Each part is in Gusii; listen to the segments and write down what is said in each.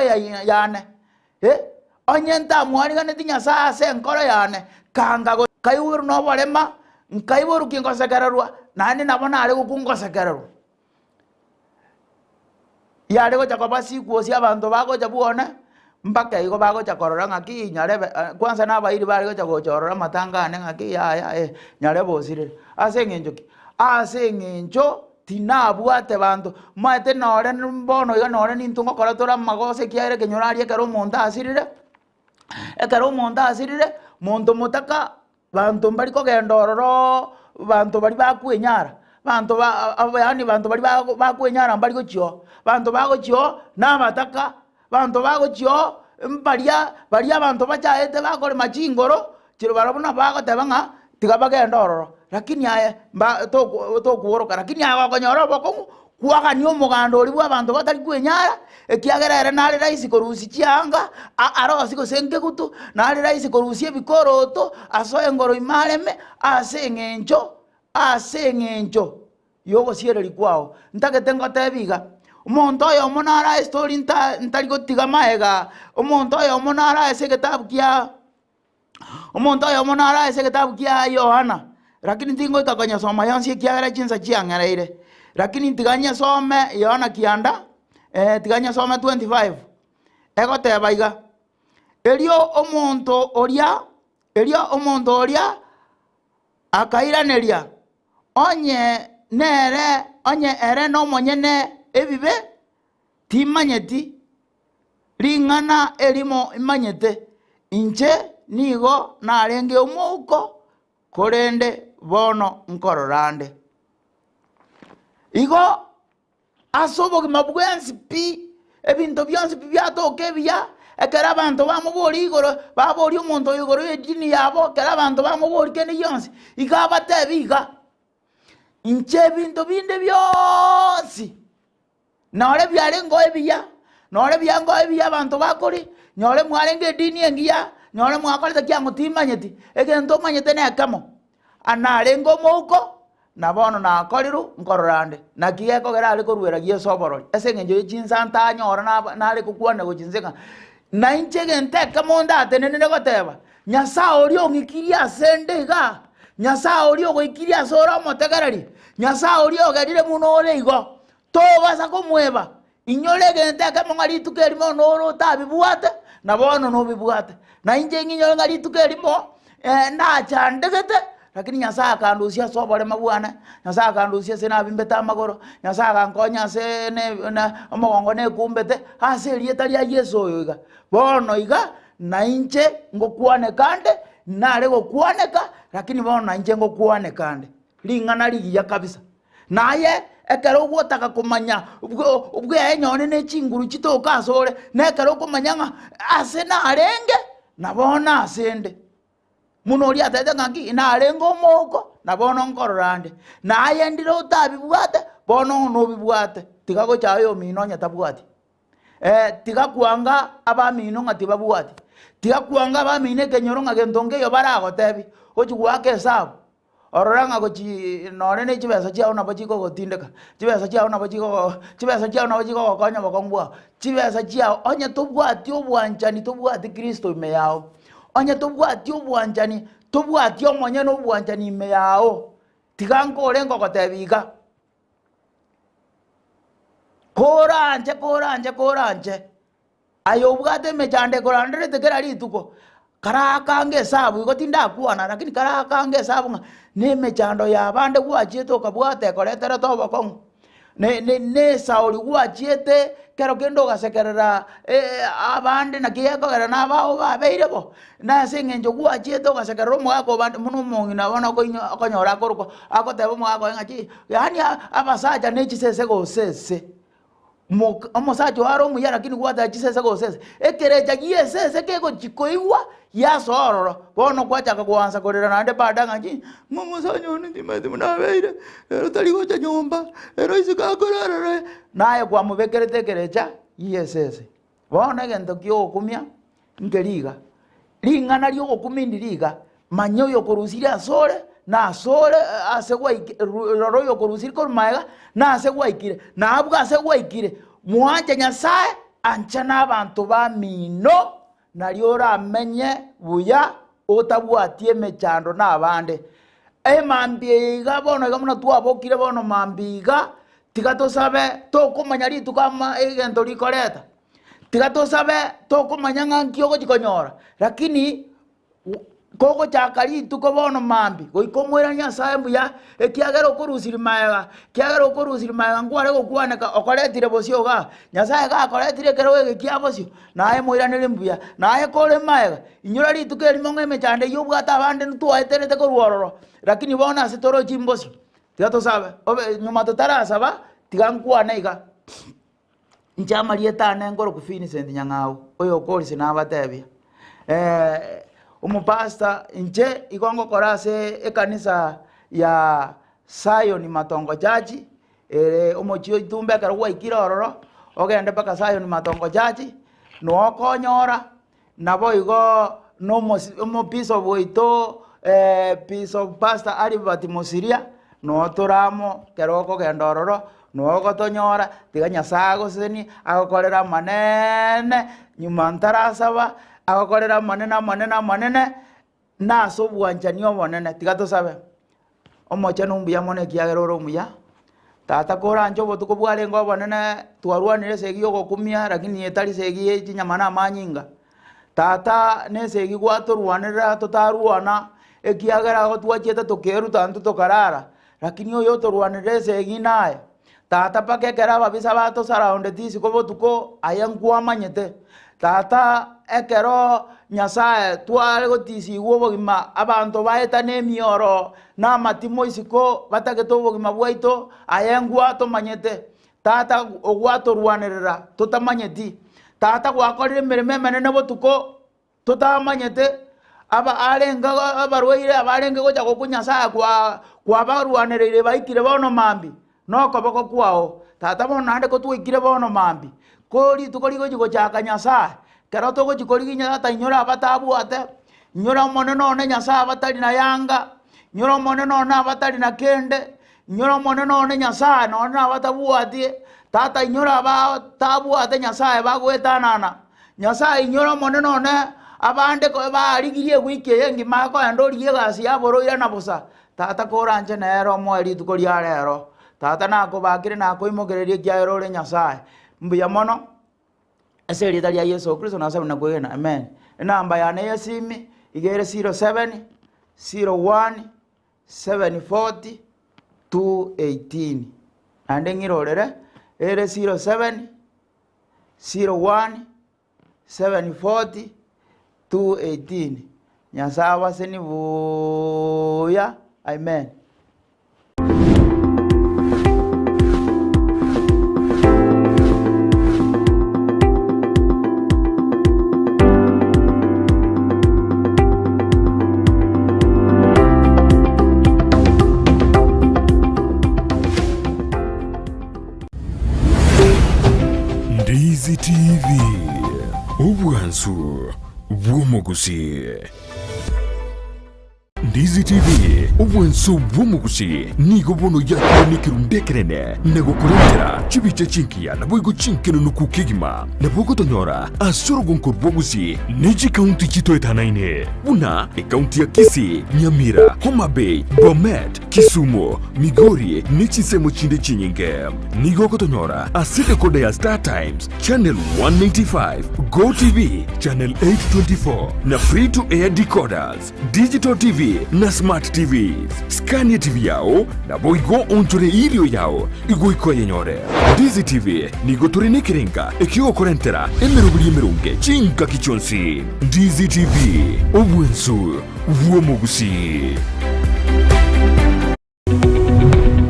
yane, eh, onye ntamwariganeti Nyasae ase enkoro yane, kanga go. Nkaiborwa noborema, nkaiborwa kingosekererwa, naende nabo nare gokwa ngosekererwa. Yare gocha koba sikuosi abanto bagocha bwone, mpaka igo bagocha korora ng'aki nyarebe kwanza na abairi bare gocha gocha ororo amatanga ane ng'aki yaya eh, nyarebe osirire. Ase eng'encho ki? Ase eng'encho tinabwate banto, omanyete nore bono iga nore nintwe ngokora tore amagoso ekiagera ekenyoro aria ekero omonto asirire, ekero omonto asirire, monto motaka Banto mbari kogenda ororo, banto baria bakwenyara, banto ba yaani banto baria bago bakwenyara mbari gochia oo, banto bagochia oo na abataka, banto bagochia oo mbaria baria abanto bachaete bakorema chingoro, chiri barabwo nabo bagoteba ng'a tiga bagende ororo, lakini aye mba toko tokworoka, lakini aye gokonyora obokong'u Kwagania omoganda oria bw'abanto batari kwenyara, ekiagera ere nare rahisi korusia chianga, arosie gose nkegutu, nare rahisi korusia ebikoroto, asoe engoro ime areme, ase eng'encho, ase eng'encho y'ogosiereria kwao. Ntagete ngotebi iga, omonto oyomo nare estori nta ntari gotiga magega, omonto oyomo nare ase egetabu kia. Omonto oyomo nare ase egetabu kia Yohana, lakini tingoika konyesoma yonsi ekiagera chinsa chiang'ereire. Lakini tiga nyesome Yohana kianda, tiga nyesome 25, egoteba iga, Erio omonto oria, erio omonto oria akairaneria, Onye nere, onye ere nomonyene ebibe, Timanyeti ring'ana erimo imanyete, inche nigo narenge omouko, korende bono nkorora nde. Igo ase obogima bwensi pi, ebinto bionsi pi biatoka ebiya, ekero abanto bamoboria igoro, baboria omonto oyo igoro y'edini yabo, ekero abanto bamoboria kende gionsi, igo abatebie iga, inche ebinto binde bionsi. Nore biarengeo ebiya, nore biangeo ebiya abanto bakoria, nyore mwarenge edini engiya, nyore mwakorete kiang'o timanyeti, egento omanyete nekemo, narenge omouko, na bono nakorirwe nkorora nde. Naki gekogera are koruera Yeso oborori, ase eng'encho ye chinsa ntanyora naba nare gokwana gochia inse ng'a, nainche egento ekemo ndatenenere goteba, Nyasae oria ong'ikirie ase nde igaa, Nyasae oria ogoikirie ase ore omotegereri, Nyasae oria ogerire buna ore igo, Tobasa komweba, inyora egento ekemo ng'a rituko erimo nore otabibwate, na bono nobibwate. Na inche ng'inyore ng'a rituko erimo nachandegete, lakini Nyasae akandusia ase oborema bwane, Nyasae akandusia ase nabimbete amagoro, Nyasae agankonya ase ne na omogongo nekumbete, ase erieta ria Yeso oyo iga. Bono iga, nainche ngokwaneka nde, nare gokwaneka, lakini bono nainche ngokwaneka nde. Ring'ana rigiya kabisa. Na aye ekero ogotaka komanya bwenyore ne chinguru chitoka asore, na ekero okomanya ng'a ase narenge, na bono ase nde. Buna oria atebete ng'a nki, narenge omouko, na bono nkorora nde. Na aye ndire otabibwate, bono nobibwate. Tiga gocha oyomino onye tabwati. Tiga kwanga abamino ng'a tibabwati. Tiga kwanga abamino ekenyoro ng'a gento nkeiyo baragotebi, ochie goaka esabu. Orore ng'a gochi nore ne chibesa chiao nabo chikogotindeka, chibesa chiao nabo chigogo chibesa chiao nabo chikogokonya obokong'u bwao, chibesa chiao onye tobwati obwanchani tobwati kristo ime yao, onye tobwati obwanchani tobwati omonyene obwanchani ime yao, tiga nkore ngogotebia iga, koranche koranche koranche. Aye obwate emechando ekoranderete kera rituko, karakange esabu igo tindakwana lakini karakange esabu ng'a na emechando ya abande gwachiete okabwata ekoreterete obokong'u, ne ne na esauri gwachiete kero kende ogasekerera abande naki gekogera na abao babeire bo, na ase eng'encho gwachiete ogasekerera omogaka obande buna omong'ina bono okoinyo okonyora akorokwa agoteba omogaka oye ng'aki yaani abasacha ne chisese gose ese. Mok omosacha oo are omuya lakini gwateba chisese gose ese, ekerecha gi'esese kegochi koigwa giasoa ororo, bono kwachaka koansa korera naende baada ng'a ki, ng'a omosacha one timanyeti buna abeire, ere tari gocha nyomba, ere isiko akorara naye kwamobekerete ekerecha gi'esese. Bono egento kiogokumia nkeri iga, ring'ana riogokumia ndiri iga, manya oyokorusirie asore, na asore ase gwaiki rora oyokorusirie korwa magega, na ase gwaikire, na abwo ase gwaikire, mwanche Nyasaye. Anchana abanto bamino, nario oramenye buya otabwati emechando na abande. Emambia eye iga bono iga buna twabokire bono mambia iga, tiga tosabe tokomanya rituko ama egento rikoreta, tiga tosabe tokomanya ng'a nki ogochi konyora, lakini Kogochaka rituko bono mambia, goika omoiranie Nyasae mbuya, ekiagera okorusirie magega, ekiagera okorusirie magega nkware gokwaneka okoretire bosio igaa. Nyasae gakoretire ekerogo eke kia bosio, naye moiranere mbuya. Naye kore magega, inyora rituko erimo ng'a emechando eyio obwate abande ntwaeterete korwa ororo, lakini bono ase torochi mbosio. Tiga tosabe, obe nyuma totarasaba, tiga nkwane iga. Inche amarieta ane nkorokwa Vincent Nyang'au, oyo okorisia nabatebia. Omopastor inche igo ngokora ase ekanisa ya Zion Matongo Church, ere omochie o Itumbe ekero gwaikire ororo, ogende mpaka Zion Matongo Church, noo okonyora, Naboigo nomosi omobisobu oito Bishop Pastor Albert Mosiria, noo tore amo ekero okogenda ororo, noo ogotonyora, tiga Nyasaye agosesenie, agokorere amanene, nyuma ntarasaba, agokorere amanene amanene amanene, na ase obwanchani obonene, tiga tosabe. Omochenu mbuya mono ekiagera ore omuya, Tata koranche obotuko bwarenge obonene twarwanire esegi ya ogokumia lakini etari segi ye chinyama na amanyinga. Tata na esegi gwatorwanerera totarwana ekiagera igo twachiete tokeruta intwe tokarara, lakini oyo otorwanerera esegi naye. Tata mpaka ekero ababisa batosaraundeti isiko botuko aye nkwamanyete. Tata ekero Nyasaye tware gotisigwa obogima abanto baetane emioro na amatimo isiko batagete obogima bwaito aye ngwatomanyete. Tata ogwatorwanerera totamanyeti. Tata gwakorire emeremo emenene botuko. Totamanyete aba arenge abarwaire abarenge gocha gokwa Nyasaye kwa kwabarwanereire baikire bono mambia, na okoboko kwao. Tata bono naende ko twaikire bono mambia, ko rituko rigochi gochaka Nyasaye, ekero togochi korigia Tata inyora abatabwate, inyora omonene one Nyasaye abatari na yanga, inyora omonene one abatari na kende, inyora omonene one Nyasaye nonye na abatabwati, Tata inyora abatabwate Nyasaye bagoetanana. Nyasae inyora omonene one, abande ko barigirie ewiki eye engima akoenda origie egasi ya boroira na bosa. Tata koranche nere omoe rituko ria rero. Tata nakobakire nakoimokereria ekiagera ore Nyasae. Mbuya mono, ase erieta ria Yeso Kristo nasabire na kwegena, amen. Enamba yane ya esimi, iga ere 07 01 740 218. Naende ng'irorere, ere 07 01 740 218 Nyasae abaseni buya. Amen. Ndizi TV, obwansu bw'omogusii. Ndizi TV, obwansu bw'omogusii nigo bono yakire nekerundu ekenene na gokorentera chibicha chingiya naboigo chinkenenuku kegima. Nabo ogotonyora ase orogonko rwa Gusii ne chikaunti chitoetanaine buna ekaunti ya Kisii, Nyamira, Homa Bay, Bomet, Kisumu, Migori ne chinsemo chinde chinyinge. Nigo ogotonyora ase decoder ya Star Times, Channel 195, Go TV, Channel 824 na Free to Air decoders, Digital TV na Smart TVs. Scan TV yao naboigo onchore erio yao igoika oyenyore. Ndizi TV nigo tore nekerenga ekiogokorentera emeroberi emeronge chingaki chionsi. Ndizi TV, obwensu bw'omogusii.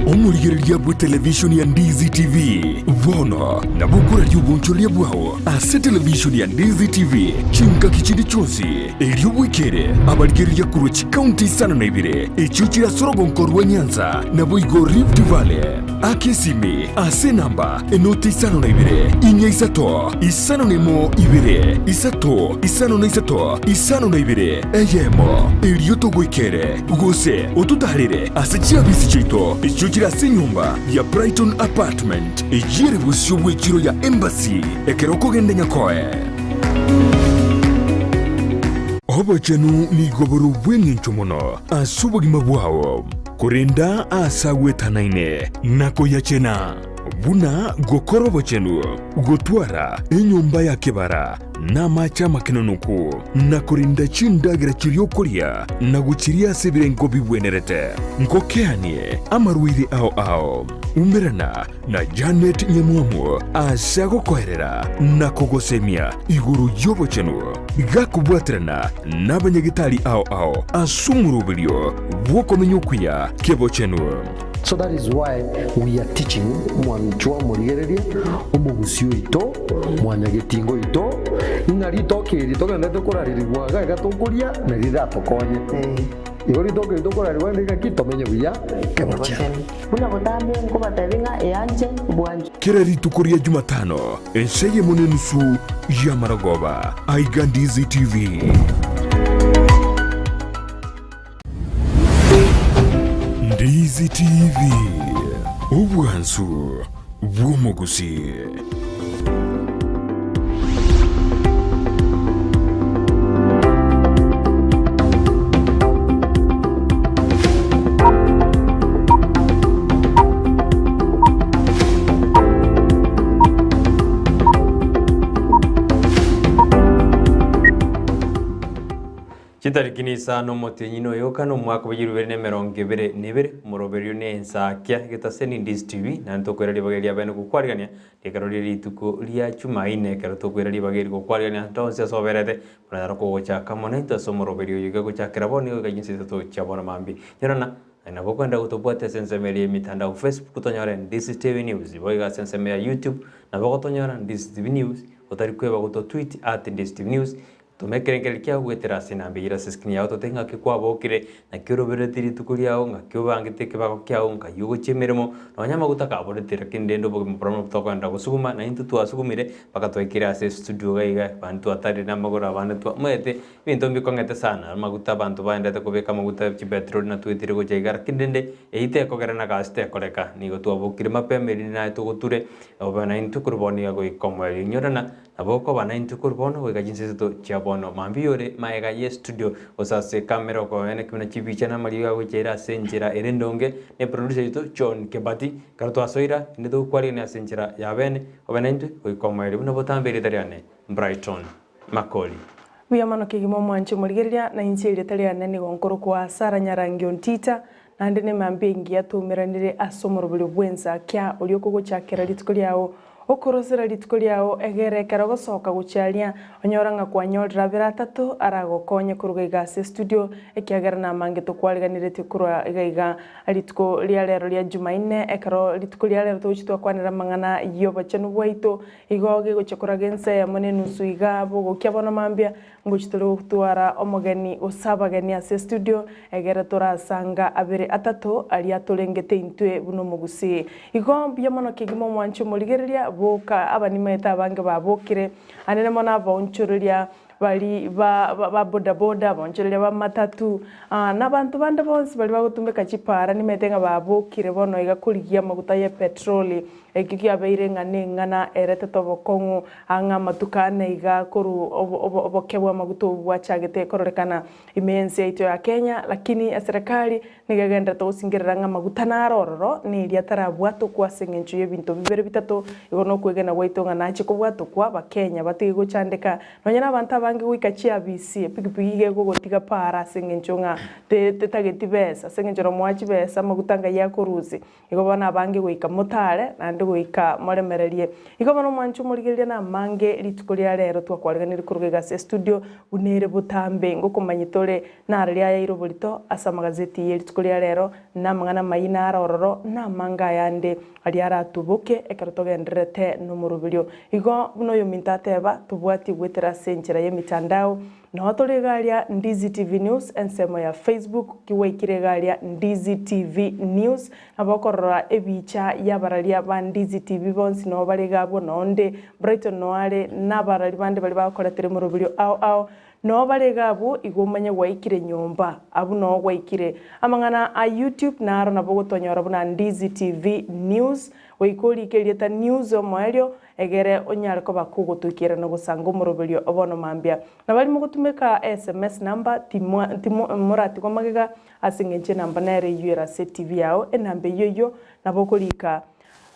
Omorigereria bw'etelevishoni ya Ndizi TV bono nabo okoraria obonchoreria bwao ase televishoni ya Ndizi TV chingaki chinde chionsi, erio bwekere abarigereria korwa chikaunti isano na ibere echio chire ase orogonko rwa Nyanza naboigo Rift Valley. Aka esimi ase enamba enoti 52 4 5 01 2 3 5 3 52 eyemo, erio togoikere, gose ototaarere ase chiabisi chiaito echio chire ase. Ase enyomba ya Brighton Apartment, eyio ere bosio bw'echiro ya Embassy ekero okogenda Nyakoe. Obochenu nigo bore obw'engencho mono ase obogima bwao, korenda aase agwetanaine na koyachena, buna gokora obochenu, gotwara enyomba ya kebara, na amache amakenonoku, na korenda chindagera chiria okoria, na gochiria ase ebirengo bigwenerete. Ngokeanie amarwaire ao ao. Umerana na Janet Nyamwamu ase agokoerera na kogosemia igoro y'obochenu, gakobwaterana nabanyagetari ao ao ase omoroberio bw'okomenya okuya kebochenu. So that is why we are teaching omwanchwa omorigereria, omogusii oito, mwanyagetinga oito, ng'a ritoke eri togenderete korarerigwa iga iga tokoria nari riratokonye. Igo ritoke eri tokorarerigwa rinde ng'aki tomenye buya kebochenu. Buna botambe nkobatebia ng'a eanche bwanchwe. Kera rituko ria Jumatano, ensa eyemo nenusu y'amaragoba, aiga Ndizi TV. Ndizi TV, obwansu bw'omogusii. Chitariki n'isano omotienyi noyoka na omwaka bwa 2022, omoroberio ne ensakia getaseni Ndizi TV, naende tokoira ribaga eri abene gokwarigania ekero rie rituko ria Chumaine ekero tokoira ribaga eri gokwarigania ante onsi ase oberete oranyare kogochaka mono intwe ase omoroberio oyo iga gochakera bono iga goika chinsa isato chia bono mambia. Nyorana aye nabo okoenda gotobwatia ase ensemo eria y'emitandao Facebook tonyore Ndizi TV News, boigo ase ensemo ya YouTube nabo ogotonyora Ndizi TV News, otari kweba gototweet at Ndizi TV News, Toma ekerengererio kiao goetera ase enamba eyio ere ase escreen yao tote ng'aki kwabokire, naki orobereti rituko riao, ng'aki obangete ekebago kiao, nkai ogochia emeremo, nonya amaguta kaborete lakini rende obogima boria nabwo tokogenderera gosuguma, na intwe twasugumire mpaka twaikire ase estudio iga iga, abande twatarire na amagoro abande twa omanyete ebinto mbikong'ete sana, amaguta abanto baenderete kobeka amaguta chipetroli natwetire gocha iga lakini rende eyio tekogera na gasi tekoreka, nigo twabokire mapema erinde naye togoture, obe naintwe korwa bono iga goika omoerio. Inyorana. Nabo okoba naintwe korwa bono goika chinsa isato chia bono. Mambia ore magega ye studio gose ase ekamera okoeneki buna chibicha na amariogi agocha ase enchera ere endonge ne producer oito John Kebati. Ekero twasoira inde togokwarigania ase enchera ya bene obe naintwe goika omoerio buna botambe erieta riane Brighton Makori. Buya mono kegima omwanche omorigereria, na inche erieta riane nigo nkorokwa Sarah Nyarangi Ontita, naende nemambia engiya twaumeranire ase omoroberio bw'ensakia oria okogochakera rituko riao Okorosera rituko riao egere ekero ogosoka gochia aria, onyore ng'a kwanyorire abere atato aragokonye koruga iga ase estudio, ekiagera namange tokwariganiretie korwa iga iga rituko ria rero ria Jumaine, ekero rituko ria rero togochia twakwanera amang'ana y'obochenu bwaito, igo gegochia koraga ensa eyemo na enusu iga bogokia bono mambia, Ngochia tore gotwara omogeni gose abageni ase estudio, egere torasanga abere atato aria atorengete intwe buna omogusii. Igo mbuya mono kegima omwanche omorigereria, boka abanimaete abange babokire, anene mono abaonchoreria bari ba ba bodaboda, abaonchoreria ba matatu, na abanto bande bonsi baria bagotumeka chipara nimaete ng'a babokire bono iga korigia amaguta ye petroli, Ekio kiabeire ng'a neng'ana eretete obokong'u ang'e amatuko ane iga korwa oboke bw'amaguta obwo bwachagete kororekana ime y'ense yaito ya Kenya, lakini eserekari nigo egenderete gosingerera ng'a amaguta naro ororo neria atarabwatokwa ase eng'encho y'ebinto bibere bitato, igo nokwegena gwaito ng'a nache kobwatokwa abakenya batige gochandeka nonya nabanto abange goika chiabisi epikipiki iga egogotiga para ase eng'encho ng'a tetageti besa ase eng'encho nomoa chibesa amaguta ngai akorusia. Igo bono abange goika motaare, naende goika moremererie. Igo bono omwanche omorigereria namange rituko ria rero twakwariganirie koruga iga ase estudio buna ere botambe ngokomanyete ore naro riayaire oborito ase amagazeti ye rituko ria rero na amang'ana amayia naro ororo na amange ayande aria aratuboke ekero togendererete nomoroberio. Igo buna oyominto ateba tobwatie goetera ase enchera y'emitandao Noo tore iga aria Ndizi TV News ensemo ya Facebook, ki gwaikire iga aria Ndizi TV News, nabo okorora ebicha y'abararia ba Ndizi TV bonsi noo bare iga abwo noo nde, Brighton noo are, na abarari bande baria bagokoretera emoroberio ao ao. Noo bare iga abwo igo omanye gwaikire nyomba, abwo noo gwaikire. Amang'ana a YouTube naro nabo ogotonyora buna Ndizi TV News, goika orike erieta News omoerio egere onyare koba kogotoikera na gosanga omoroberio bono mambia. Nabari mogotumeka SMS number timwa timo moratigwa magega ase eng'encho enamba nere eyio ere ase TV yao, enamba eyio eyio nabo okorika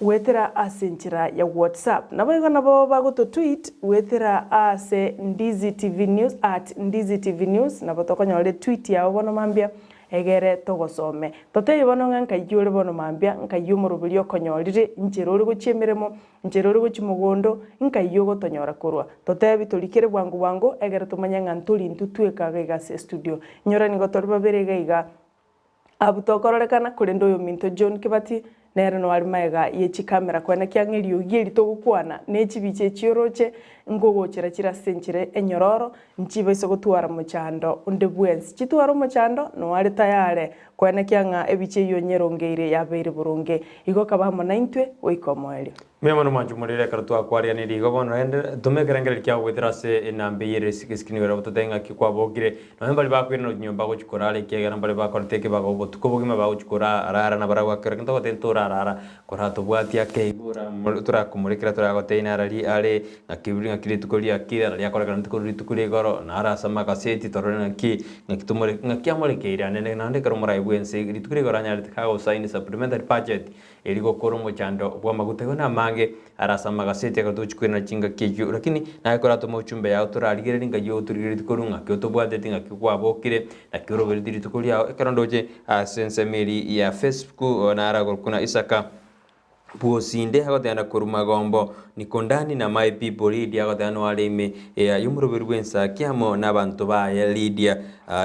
Goetera ase enchera ya WhatsApp. Naboigo nabo bagototweet goetera ase Ndizi TV News at Ndizi TV News nabo tokonyora etweet yao bono mambia egere togosome. Totebie bono ng'a nkai ore bono mambia, nkai omoroberi okonyorire, nchera ore gochia emeremo, nchera ore gochia mogondo, nkai ogotonyora korwa. Totebie torikere bwango bwango egere tomanye ng'a ntori intwe tweka iga iga ase estudio. Inyora nigo tore babere iga iga. Abwo tokororekana, korende oyominto John Kibati nere noare magega ye chikamera kwena kiang'a eriogi eri togokwana ne chibicha echi oroche nkogochera chire ase enchera enyororo nchibaise gotwara mochando onde bwensi. Chitware omochando noare tayare kwena kiang'a ebicha eyio onyerongeire yabeire boronge. Igo kaba amo naintwe goika omoerio. Mbuya mono mwanche omorero ekero twakwariganirie igo bono rende toma ekerengererio kiao goetera ase enamba eye ere esike nigo eragototebie ng'aki kwabokire. Nonya mbaria bakoirana gochia nyomba gochia korara ekiagera mbare bakorete ekebago obotuko obogima bagochia korarara nabarabwo ekero kende togoteba ntorarara koratobwatie ake igo ora torakomorekera toragotebie narari are ng'aki ng'aki rituko riakire arari akorekana rituko rituko ria igoro naro ase amagaseti torore ng'aki ng'aki tomore ng'aki amorekeire ande naende ekero moraigwe ense rituko ria igoro anyarete kagosaini supplementary budget Erio gokora omochando bw'amaguta igo namange are ase amagaseti ekero togochia koirana chingaki echio. Lakini naye koratome ochumbe yao torarigererie ngaki otorigeretie korwa ng'aki otobwateti ng'aki kwabokire naki orobereti rituko riao ekero ndoche ase ensemo eria ya Facebook nara korokwa Isaka Bwosinde agoteba korwa Magombo Nikondani na my people Lydia agoteba noare ime y'omoroberi bw'ensaki amo nabanto baye Lydia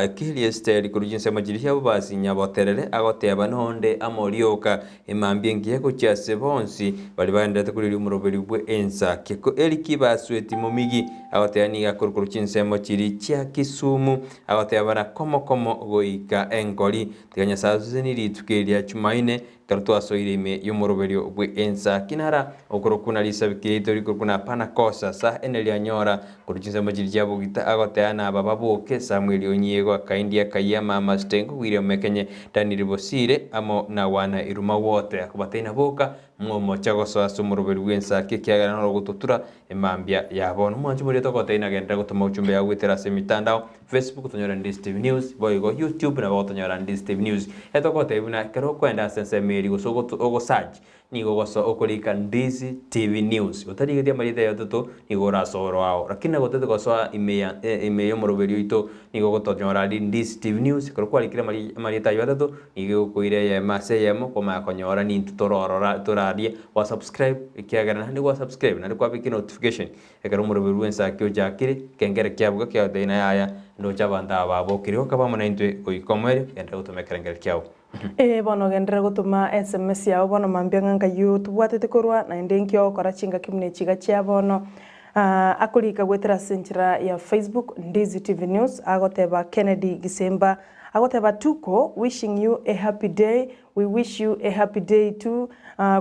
Ekeria Esiteri korwa chinsemo chiria chi'ababasi nyaboterere agoteba nonde amo rioka emambia engiya gochia ase bonsi baria bagendererete korigia omoroberi bw'ensaki. Ko Eriki basweti momigi agoteba nigo akorwa korwa chinsemo chiria chia Kisumu agoteba na komo komo goika enkori. Tiga Nyasae asesenie rituko eri ria Chumaine Ekero twasoire ime y'omoroberio bw'ensa kinara, okorokwa na risabiki riaito rikorokwa na Panakosa, sa ene rianyora korwa chinsemo chiria chia bogita, agoteana na aba baboke, Samueli Onyiego, Akaindi Akayia, Mama Stengo, William Mekenye, Daniel Bosire, amo na Wana Iruma Wote. Akobateina boka, mwomocha gosoa ase omoroberio bw'ensa ki, ekiagera noro ogototura emambia ya bono. Omwanchi moria togoteina genderera gotoma ochumbe yao goetera ase emitandao, Facebook tonyore Ndisi TV News, boigo YouTube nabo gotonyora Ndisi TV News. Etogotebia buna ekero okoenda ase ensemo eria gose ogosearch nigo ogosoa okorika Ndisi TV News. Otarigetie amarieta ya ototo nigo orasoe oro ao. Lakini nabo gosoa ime ya ime y'omoroberio oito nigo ogotonyora aria Ndisi TV News. Ekero kwarikire amarieta aywo atato nigo egokoira eyemo ase eyemo kwamanya konyora nintwe tororora torarie gwa subscribe ekiagera naende gwa subscribe naende kwabeka enotification Ekero omoroberi bw'ensaki ochakire, ekengere kiabuga kiagotebi na yaya, ndoche abanto aba babokire, okaba amo naintwe goika omoerio, genderera gotoma ekerengero kiao. Ee, bono genderera gotoma SMS yao bono mambia ng'a nkai otobwatete korwa, naende inki ogokora chingaki buna echi iga chia bono. Akorika goetera ase enchera ya Facebook, Ndizi TV News, agoteba Kennedy Gisemba, agoteba Tuko wishing you a happy day, We wish you a happy day too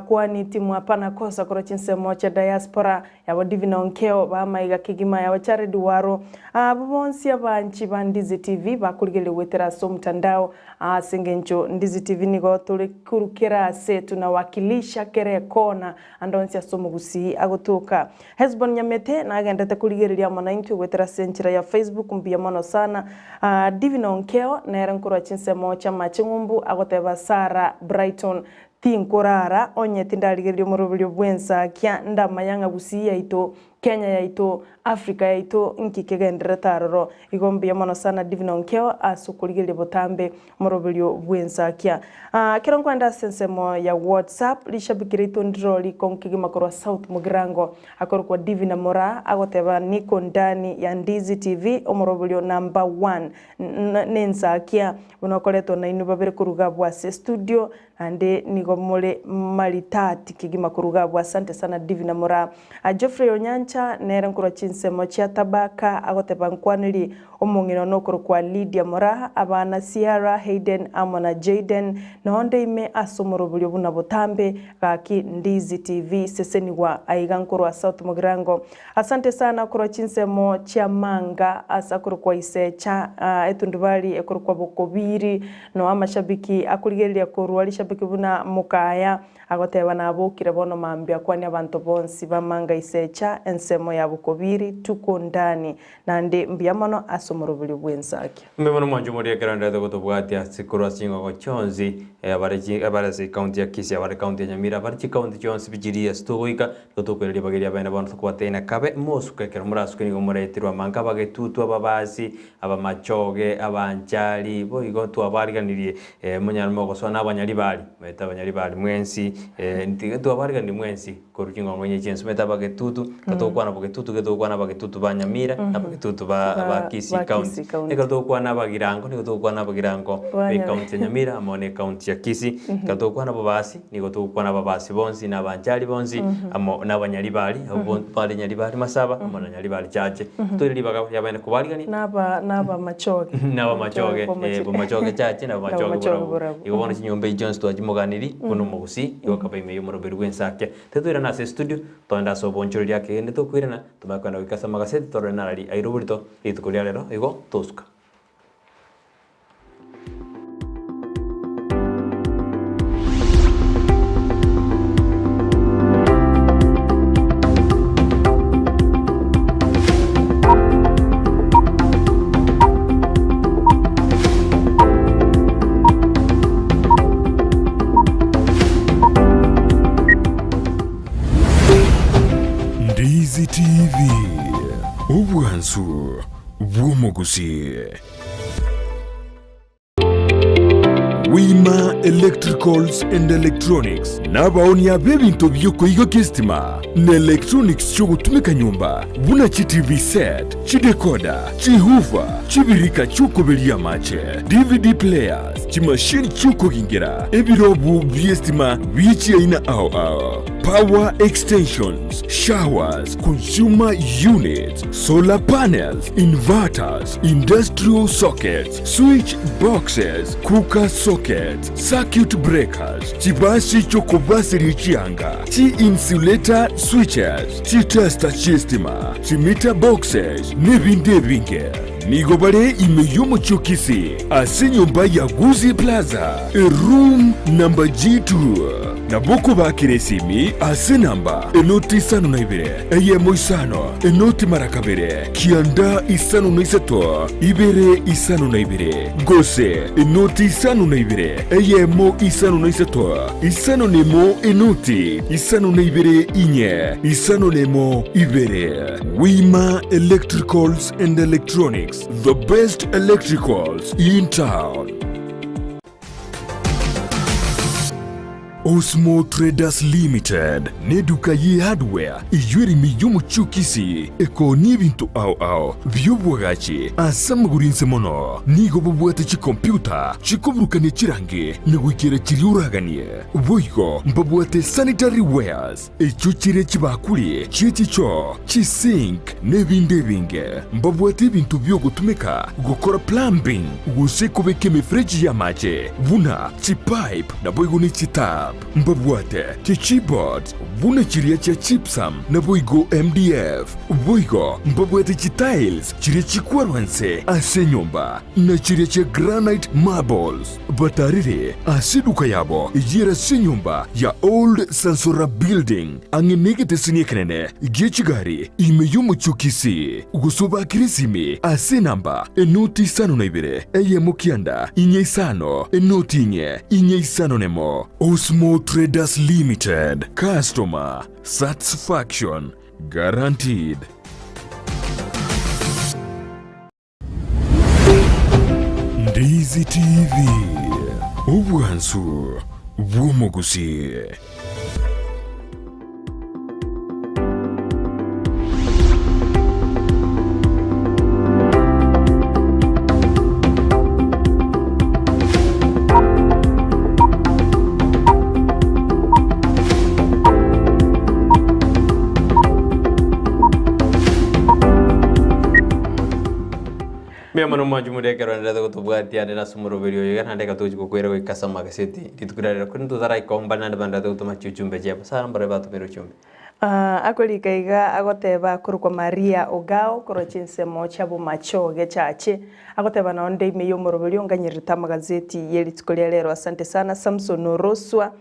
Kwani timu hapana kosa korwa chinsemo chia diaspora yabo Divina Onkeo bamaiga kegima yabo Jared Waro Abwo bonsi abanchi ba Ndizi TV bakorigereria goetera ase omtandao ase engencho Ndizi TV nigo tore koru kera ase tunawakilisha kera ekona ande onsi ase omogusii agotoka Hesbon Nyamete nagendete korigereria amo naintwe goetera ase enchera ya Facebook mbuya mono sana. Divina Onkeo nere nkorwa chinsemo chi'amache ng'umbu agoteba Sarah Brighton tinkorara onye tindarigereria omoroberio bw'ensakia ndamanya ng'a Gusii yaito, Kenya yaito, Africa yaito nki kegendererete aroro. Igo mbuya mono sana Divina Onkeo ase okorigereria botambe Moroberio bw'ensakia. Ekero nkoenda ase ensemo ya WhatsApp, rishabiki riaito ndiro rikongu kegima korwa South Mugirango, akorokwa Divina Moraa, agoteba niko ndani ya Ndizi TV, omoroberio number one nensakia, buna okoretwa nainwe babere koruga abwo ase estudio, naende nigo more maritati kegima koruga abwo. Asante sana Divina Moraa. Geoffrey Onyancha. Onyancha nere nkorwa chinsemo chia Tabaka agoteba nkwaneri omong'ina one okorokwa Lydia Moraa, abana Ciara, Hayden amo na Jayden, nonde ime ase omoroberio buna botambe, gaki Ndizi TV sesenigwa aiga nkorwa South Mugirango. Asante sana korwa chinsemo chia Manga ase akorokwa Isecha, etundubari ekorokwa Bokobiri, noa amashabiki akorigereria korwa rishabiki buna Mokaya, Agoteba nabokire bono mambia kwania abanto bonsi b'amanga isecha ensemo ya bokobiri tuko ndani, naende mbuya mono ase omoroberio bw'ensakia. Mbuya mono mwanche omoria ekero ndete gotobwatia ase korwa ase ching'ogo chionsi abare chi abare ase ekaunti ya Kisii abare ekaunti ya Nyamira abare chikaunti chionsi pi chiria ase togoika nigo tokoiraria bageria abene bono tokobatebia kabe mosuke ekero morasuke nigo moreterwe amanka abagetutu ababasi abamachoge abanchari boigo twabariganirie Monyare mogosoa nabanyaribari, maete abanyaribari mwensi, ntige twabariganirie mwensi korwa ching'ongo inye chi'ense, maete abagetutu, ekero togokwana bogetutu nigo togokwana abagetutu ba Nyamira, na abagetutu ba ba Kisii Ba County. Kisii County. Ekero togokwana abagirango, nigo togokwana abagirango Ba ba Nyamira. ekaunti ya Nyamira amo na ekaunti ya Kisii. Ekero togokwana ababasi, nigo togokwana ababasi bonsi na abanchari bonsi, amo na abanyaribari, abwo bare Nyaribari Masaba, amo na Nyaribari Chache. Toire ribaga riabene kobarigania. Naba nabamachoge. Nabamachoge, Bomachoge. bomachoge chache na bomachoge Nabomachoge borabu. borabu. Igo bono chinyomba echi chionsi twachimoganiri buna omogusii, igo akaba ime y'omoroberi bw'ensake. Tetoirana ase estudio, togende ase obonchoreria ake gende tokoirana, tomanye kogenda goika ase amagaseti torore narari aire oborito rituko ria rero, igo tosuka. Ndizi TV, obwansu bw'omogusii. Wima Electricals and Electronics nabaonia b'ebinto bi'okoigokia esitima na electronics chi'ogotumeka nyomba buna chi TV set, chidecoder, chihoofer, chibirika chi'okoberia amache, DVD players, chimashini chi'okogingera, ebirobu bi'esitima bie chiaina ao ao, power extensions, showers, consumer units, solar panels, inverters, industrial sockets, switch boxes, cooker sockets, circuit breakers, chibasi chi'okobaseria chianga, chi-insulator switches, chitester chi'estima, chimeter boxes, nebinde ebinge. Nigo bare ime y'omochie o Kisii ase enyomba ya Gusii Plaza, eroom number G2. Nabo okobakera esimi ase enamba enoti isano na ibere, eyemo isano, enoti mara kabere, kianda isano na isato, ibere isano na ibere, gose enoti isano na ibere, eyemo isano na isato, isano na emo enoti isano na ibere inye, isano na emo ibere. Wima Electricals and Electronics, the best electricals in town. Osmo Traders Limited neduka ye hardware eyio ere ime y'omochie o Kisii ekoonia ebinto ao ao bi'obwagachi ase amagoro inse mono. Nigo bobwate chikompyuta chikoburukania chirangi na goikera chiria oraganie. Boigo mbabwate sanitary wares echio chire chibakuri chie chichoo, chisink na ebinde ebinge. Mbabwate ebinto bi'ogotumeka gokora plumbing gose kobeka emefereji y'amache buna chipipe naboigo ne chitap. Mbabwate chichipboards buna chiria chia gypsum naboigo MDF. Boigo mbabwate chitiles chiria chikwarwa nse ase enyomba na chiria chia granite marbles. Batarire ase eduka yabo eyio ere ase enyomba ya Old Sansora Building ang'e negeteseni ekenene gie chigari ime y'omochie o Kisii, gose obakire esimi ase enamba enoti isano na ibere eyemo kianda inye isano enoti inye inye isano nemo. Osmo Traders Limited, Customer Satisfaction Guaranteed. Ndizi TV, obwansu bw'omogusii. Mbuya mono mwanchi more ekero oenderete gotobwatia ande nase omoroberi oyo iga naende reka togochi gokwera goika ase amagaseti rituko riria rero korende totaraika naende baenderete gotoma chiuchumbe chiabo Sarah mbare batomire uchumbe. Akorika iga agoteba akorokwa Maria Ogao korwa chinsemo chia Bomachoge Chache agoteba nonde ime y'omoroberio nganyererete amagazeti ye rituko ria rero asante sana Samson Oroswa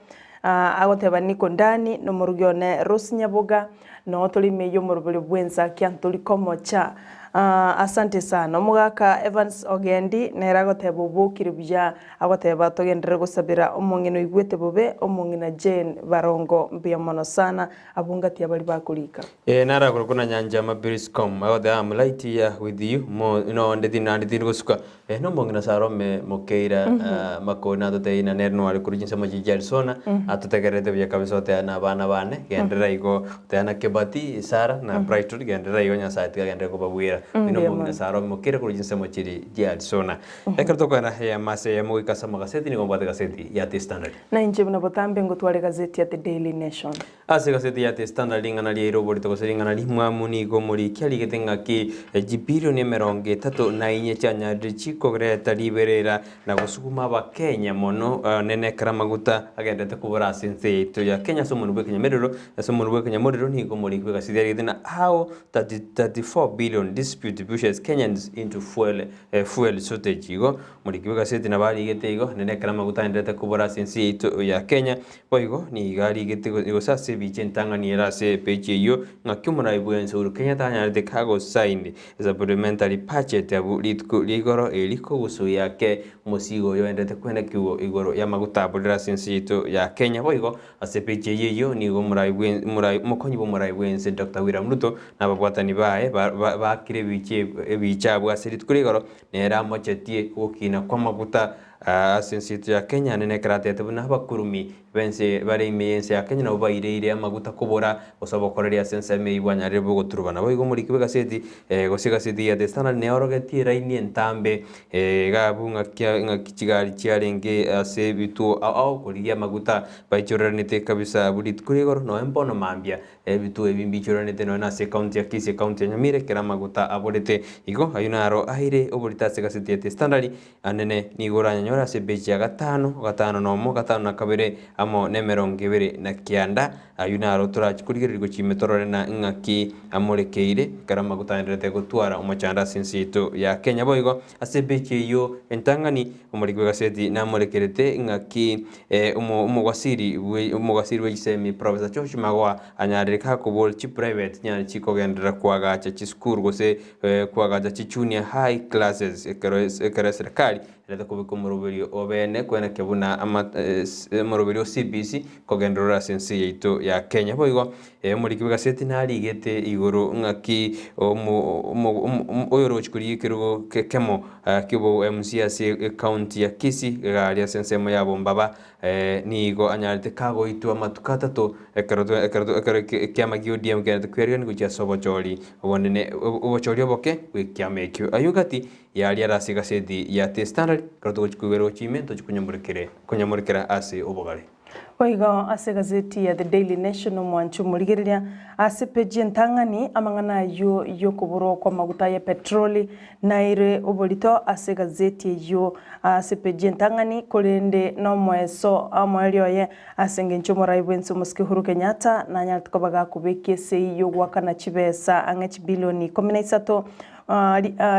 agoteba niko ndani nomorugi one Rose Nyaboga Noo tore ime y'omoroberio bw'ensakia ntori komocha. Asante sana. Omogaka Evans Ogendi nere agoteba obokire buya, agoteba togenderere gosabera omong'ina oigwete bobe, omong'ina Jane Barongo mbuya mono sana. Abwo ngati abari bakorika. Ee nara korokwa na Nyanchama Briscom agoteba am right here with you mo nonde tindi nande tindi gosuka eh nomong'ina Salome Mokeira Makori natotebia ng'a nere noare korwa chinsemo chiria chia Arizona atotegererete buya kabisa oteba na abana bane genderera igo oteba na Kebati, Sarah na Brighton genderera igo Nyasaye tiga agenderere kobabwera. Oyio Mbuya nomong'ina mono. Salome Mokeira korwa chinsemo chiria chia Arizona. Ekero tokogenda eyemo ase eyemo goika ase amagaseti nigo mbwate egaseti ya The Standard. Na inche buna botambe ngotware egazeti ya The Daily Nation. Ase egaseti ya The Standard ring'ana riaire oborito gose ring'ana rimwamu nigo omoriki arigete ng'aki chibilioni 34 chianyarire chikoreta riberera na gosuguma abakenya mono nene ekero amaguta agenderete kobora ase ense yaito ya Kenya ase omonwa bw'ekenyamerero ase omonwa bw'ekenyamorero nigo omoriki bw'egaseti arigete ng'a how 34 billion dispute pushes Kenyans into fuel fuel shortage igo omoriki bw'egaseti nabo arigete igo nene ekero amaguta agenderete kobora ase ense yaito ya Kenya. Boigo nigo arigete gose ase ebicha entang'ani ere ase epeji eyio, ng'aki omorai bw'ense Uhuru Kenyatta anyarete kagosaini supplementary budget abwo rituko ria igoro eri kogosuia ake omosigo oyo oenderete kwenekigwa igoro y'amaguta aborire ase ense yaito ya Kenya. Boigo ase epeji eyio eyio nigo omorai bwe omorai omokonyi bw'omorai bw'ense Doctor William Ruto na ababwatani baye ba ba baakire ebicha ebicha abwo ase rituko ria igoro nere amochetie ogokina kw'amaguta Ase ense yaito ya Kenya nene ekero atebete buna abakurumi b'ense bare ime y'ense ya Kenya nabo baireire amaguta kobora gose obokoreri ase ensemo eyio bwanyarire bogoturuba. Naboigo omoriki bw'egaseti gose egaseti ya The Standard neorogetie eraini entambe iga abwo ng'aki ng'aki chigari chiarenge ase ebituo ao ao korigia amaguta baichoreranete kabisa abwo rituko ria igoro nonya mbono mambia Ebituo ebi mbiichoranete nonya nase ekaunti ya Kisii, ekaunti ya Nyamira ekero amaguta aborete. Igo ayio naro aire oborito ase egaseti ya The Standard Anene nigo oranyanyore ase epeji ya gatano, gatano nomo, gatano na kabere, amo nemerongo ebere na kianda. Ayio naro torachi korigereria gochia ime torore na ng'aki amorekeire ekero amaguta aendererete gotwara omochando ase ense yaito ya Kenya. Boigo ase epeji eyio entang'ani omoriki bw'egaseti namorekerete ng'aki omo omowasiri bwe omowasiri bwe chisemi Professor George Magoha anyarire kakoboria chiprivate chinyare chikogenderera koagacha chisukuru gose Koagacha chi junior high classes ekero ekero eserekari erete kobeka omoroberio obene kwenekia buna ama omoroberio o CBC kogenderera ase ense yaito ya Kenya. Boigo omoriki bw'egaseti narigete igoro ng'aki omo omo omo oyorochi korigia ekerogo kekemo kiobo MCA ase ecounty ya Kisii iga aria ase ensemo ya Bombaba Nigo anyarete kagoitwa amatuko atato, ekero ekero ekero ekiama gia ODM kiarete kwerigereria gochia ase obochori obonene obochori oboke bw'ekiama ekio. Ayio gati yaria are ase egaseti ya The Standard, ekero togochia koigwera gochia ime ntochie konyamorekere konyamorekera ase obogare. Boigo ase egazeti ya The Daily Nation omwanchi omorigereria ase peji entang'ani amang'ana ayio y'okoborwa kw'amaguta ya petroli Naire oborito ase egazeti eyio ase peji entang'ani, korende nomoeso omoerio oye ase engencho omorai bw'ense omosike Uhuru Kenyatta nanyarete koba gakobekia esei y'ogoakana chibesa ang'e chibilioni 13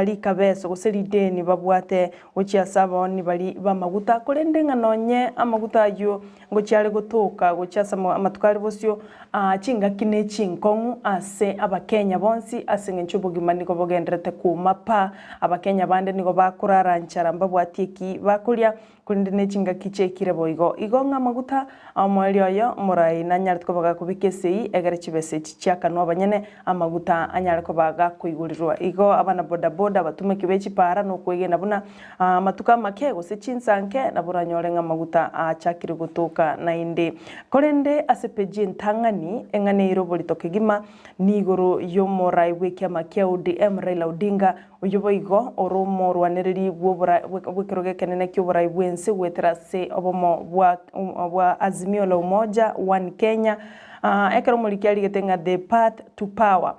rikabeso gose rideni babwate gochia ase abaoni baria b'amaguta, korende ng'a nonye amaguta ayio Ngochia are gotoka gochia ase amatuko are bosio, aa, chingaki ne chinkong'u ase Abakenya bonsi ase eng'encho obogima nigo bogendererete kouma pa. Abakenya bande nigo bakorara nchara mbabwati eki bakoria, korende ne chingaki chiaikire boigo. Igo ng'a amaguta omoerio oyo omorai nanyarete koba gakobeka esegi egere chibesa echi chiakanwe abanyene amaguta anyare koba gakoigorirwa. Igo abana bodaboda abatumeki be chipara nokwegena buna Amatuko amake, gose chinsa nke, nabo oranyore ng'a amaguta aachakire gotoka naende. Korende ase peji entang'ani, eng'ana eire oborito kegima, nigoro y'omorai bw'ekiama kia ODM Raila Odinga, oyio boigo ore omorwanereri bw'ekerogo ekenene ki'oborai bw'ense goetera ase obomo bwa bwa Azimio la Umoja One Kenya, ekero omoriki arigete ng'a The Path to Power.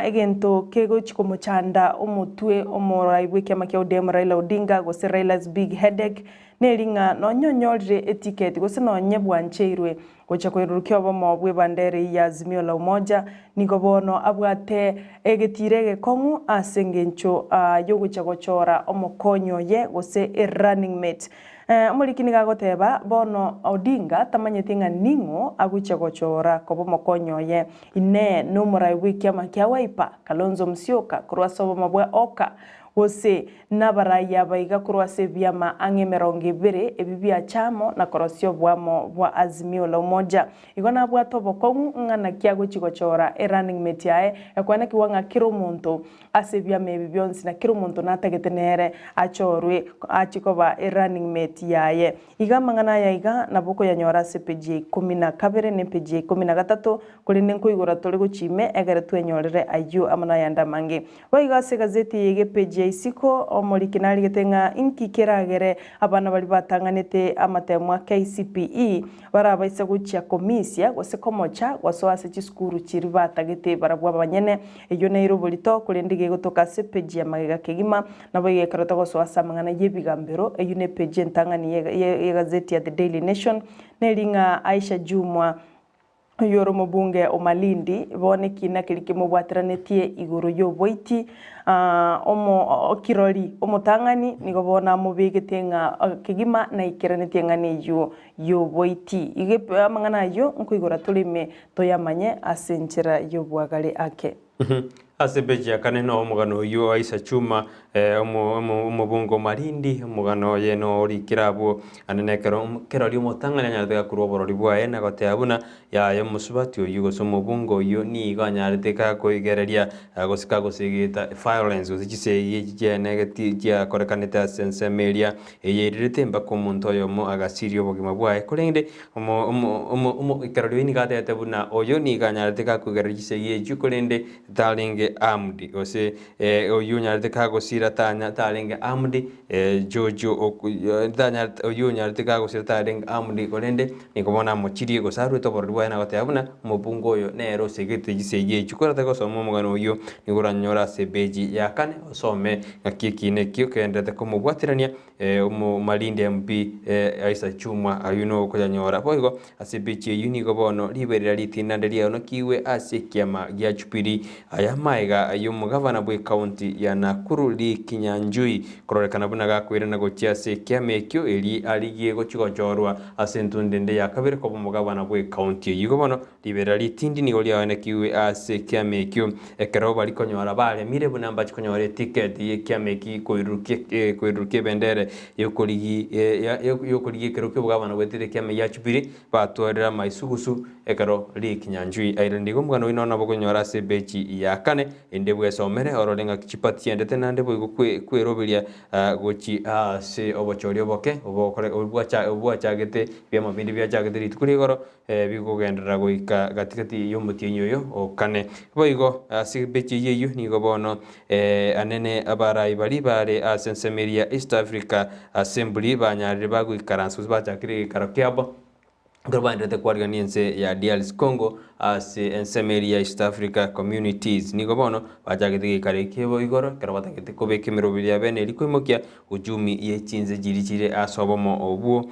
Egento kegochi komochanda omotwe omorai bw'ekiama kia ODM Raila Odinga gose Raila's big headache neri ng'a nonye onyorire etiketi gose nonye bwancheirwe gocha koirurukia obomo bw'ebandera eyio ya Azimio la Umoja nigo bono abwate egetiro egekong'u ase engencho yogocha gochora omokonyi oye gose erunning mate. Omoriki nigo agoteba, Bono Odinga tamanyeti ng'a ning'o agochia gochora koba omokonyi oye. Inee! Nomorai bw'ekiama kia Wiper, Kalonzo Musyoka, korwa ase obomo bwa Oka? Gose nabarai aba iga korwa ase ebiama ang'e emerongo ebere ebi biacha amo na korosia oboamo bwa Azimio la Umoja? Igo nabwate obokong'u ng'a naki agochia gochora erunning mate yaye, ekwenekigwa ng'a kera omonto Ase ebiama ebi bionsi na kera omonto natagete nere achorwe achie koba erunning mate yaye. Iga amang'ana aya iga nabo okoyanyora ase epeji ya ikomi na kabere na epeji ya ikomi na gatato, korende nkoigora tore gochia ime egere twenyorere ayio amo nayande amange. Boigo ase egazeti eye iga epeji ya isiko, omoriki narigete ng'a inki keragere abana baria batang'anete amatemo a KCPE barabaise gochia komisia gose komocha gosoa ase chisukuru chiria batagete barabwo abanyene. Eyio neire oborito, korende iga egotoka ase epeji ya magega kegima, naboigo ekero togosoa ase amang'ana y'ebigambero, eyio nepeji entang'ani y'egazeti ya The Daily Nation, neri ng'a Aisha Jumwa, oyio ore omobunge o Malindi, bono ekina keria kemobwateranetie igoro y'oboiti, omo kirori omotang'ani nigo bono amobegete ng'a kegima naikeranetie eng'ana eyio y'oboiti. Igo amang'ana ayio nkoigora tore ime Toyamanye ase enchera y'obwagare ake. Ase epeji ya kane noo omogano oyio o Aisha Juma, omobunge o Malindi, omogano oye noo orikire abwo. Naende nekero kerori omotang'ani anyarete gakorwa oborori bwaye na goteba buna yaya omosubati oyio gose omobunge oyio nigo anyarete gakoigereria gose kagosegeta violence gose chisegi echi chiaenegeti chiakorekanete ase ensemo eria eyeirirete mpaka omonto oyomo agasiria obogima bwaye. Korende Ekerori oyo nigo atebete buna oyo nigo anyarete gakoigerera chisegi echio, korende tarenge armed, gose oyio onyarete kagosira tanya tarenge armed, George tanyarete oyio onyarete kagosira tarenge armed, korende nigo bono amochirie gose aruete oborori bwaye na goteba buna omobunge oyo nere osegete chisegi echio. Korotake gosoma omogano oyio nigo oranyore ase epeji ya kane osome ng'aki ekiina ekio kegendererete komobwaterania. Omomalindi MP Isaac Chumwa ayio nokoyanyora. Boigo ase epeji eyio nigo bono riberera ritinande riaonokigwe ase ekiama gia Jubilee. Aya amaega y'omogavana bw'ecounty ya Nakuru Lee Kinyanjui kororekana buna gakoirana gochia ase ekiama ekio eri arigie gochia gochorwa ase entunde ende ya kabere koba omogavana bw'ecounty eyio. Igo bono Riberera ritindi nigo riaonekiwe ase ekiama ekio, ekero baria konyora baremire buna mbache konyora etiketi y'ekiama eki koirurukia ebendere y'okorigia ekero ki'obogabana goetera ekiama gia Jubilee, batwarire amaisugusu ekero rikinyanchwi. Aye nigo omogano oino nabo okonyora ase epeji ya kane, ende bwesomere orore ng'aki chipati chiendete naende boigo kweroberia gochia ase obochori oboke obwachagete ebiama binde biachagete rituko rigoro Bikogenderera goika gati-gati y'omotienyi oyo o kane. Boigo ase ebechi eyio eyio nigo bono anene abarai baria bare ase ensemo eria ya East Africa Assembly banyarire bagoikaransa gose bachakire egeikaro kiabo ekero baendererete kwarigania ense ya DRC Congo ase ensemo eria ya East Africa Communities. Nigo bono bachagete egeikaro ekio igoro ekero batagete kobeka emeroberi ya bene eria koimokia Uchumi ye chinse chiria chire ase obomo obwo,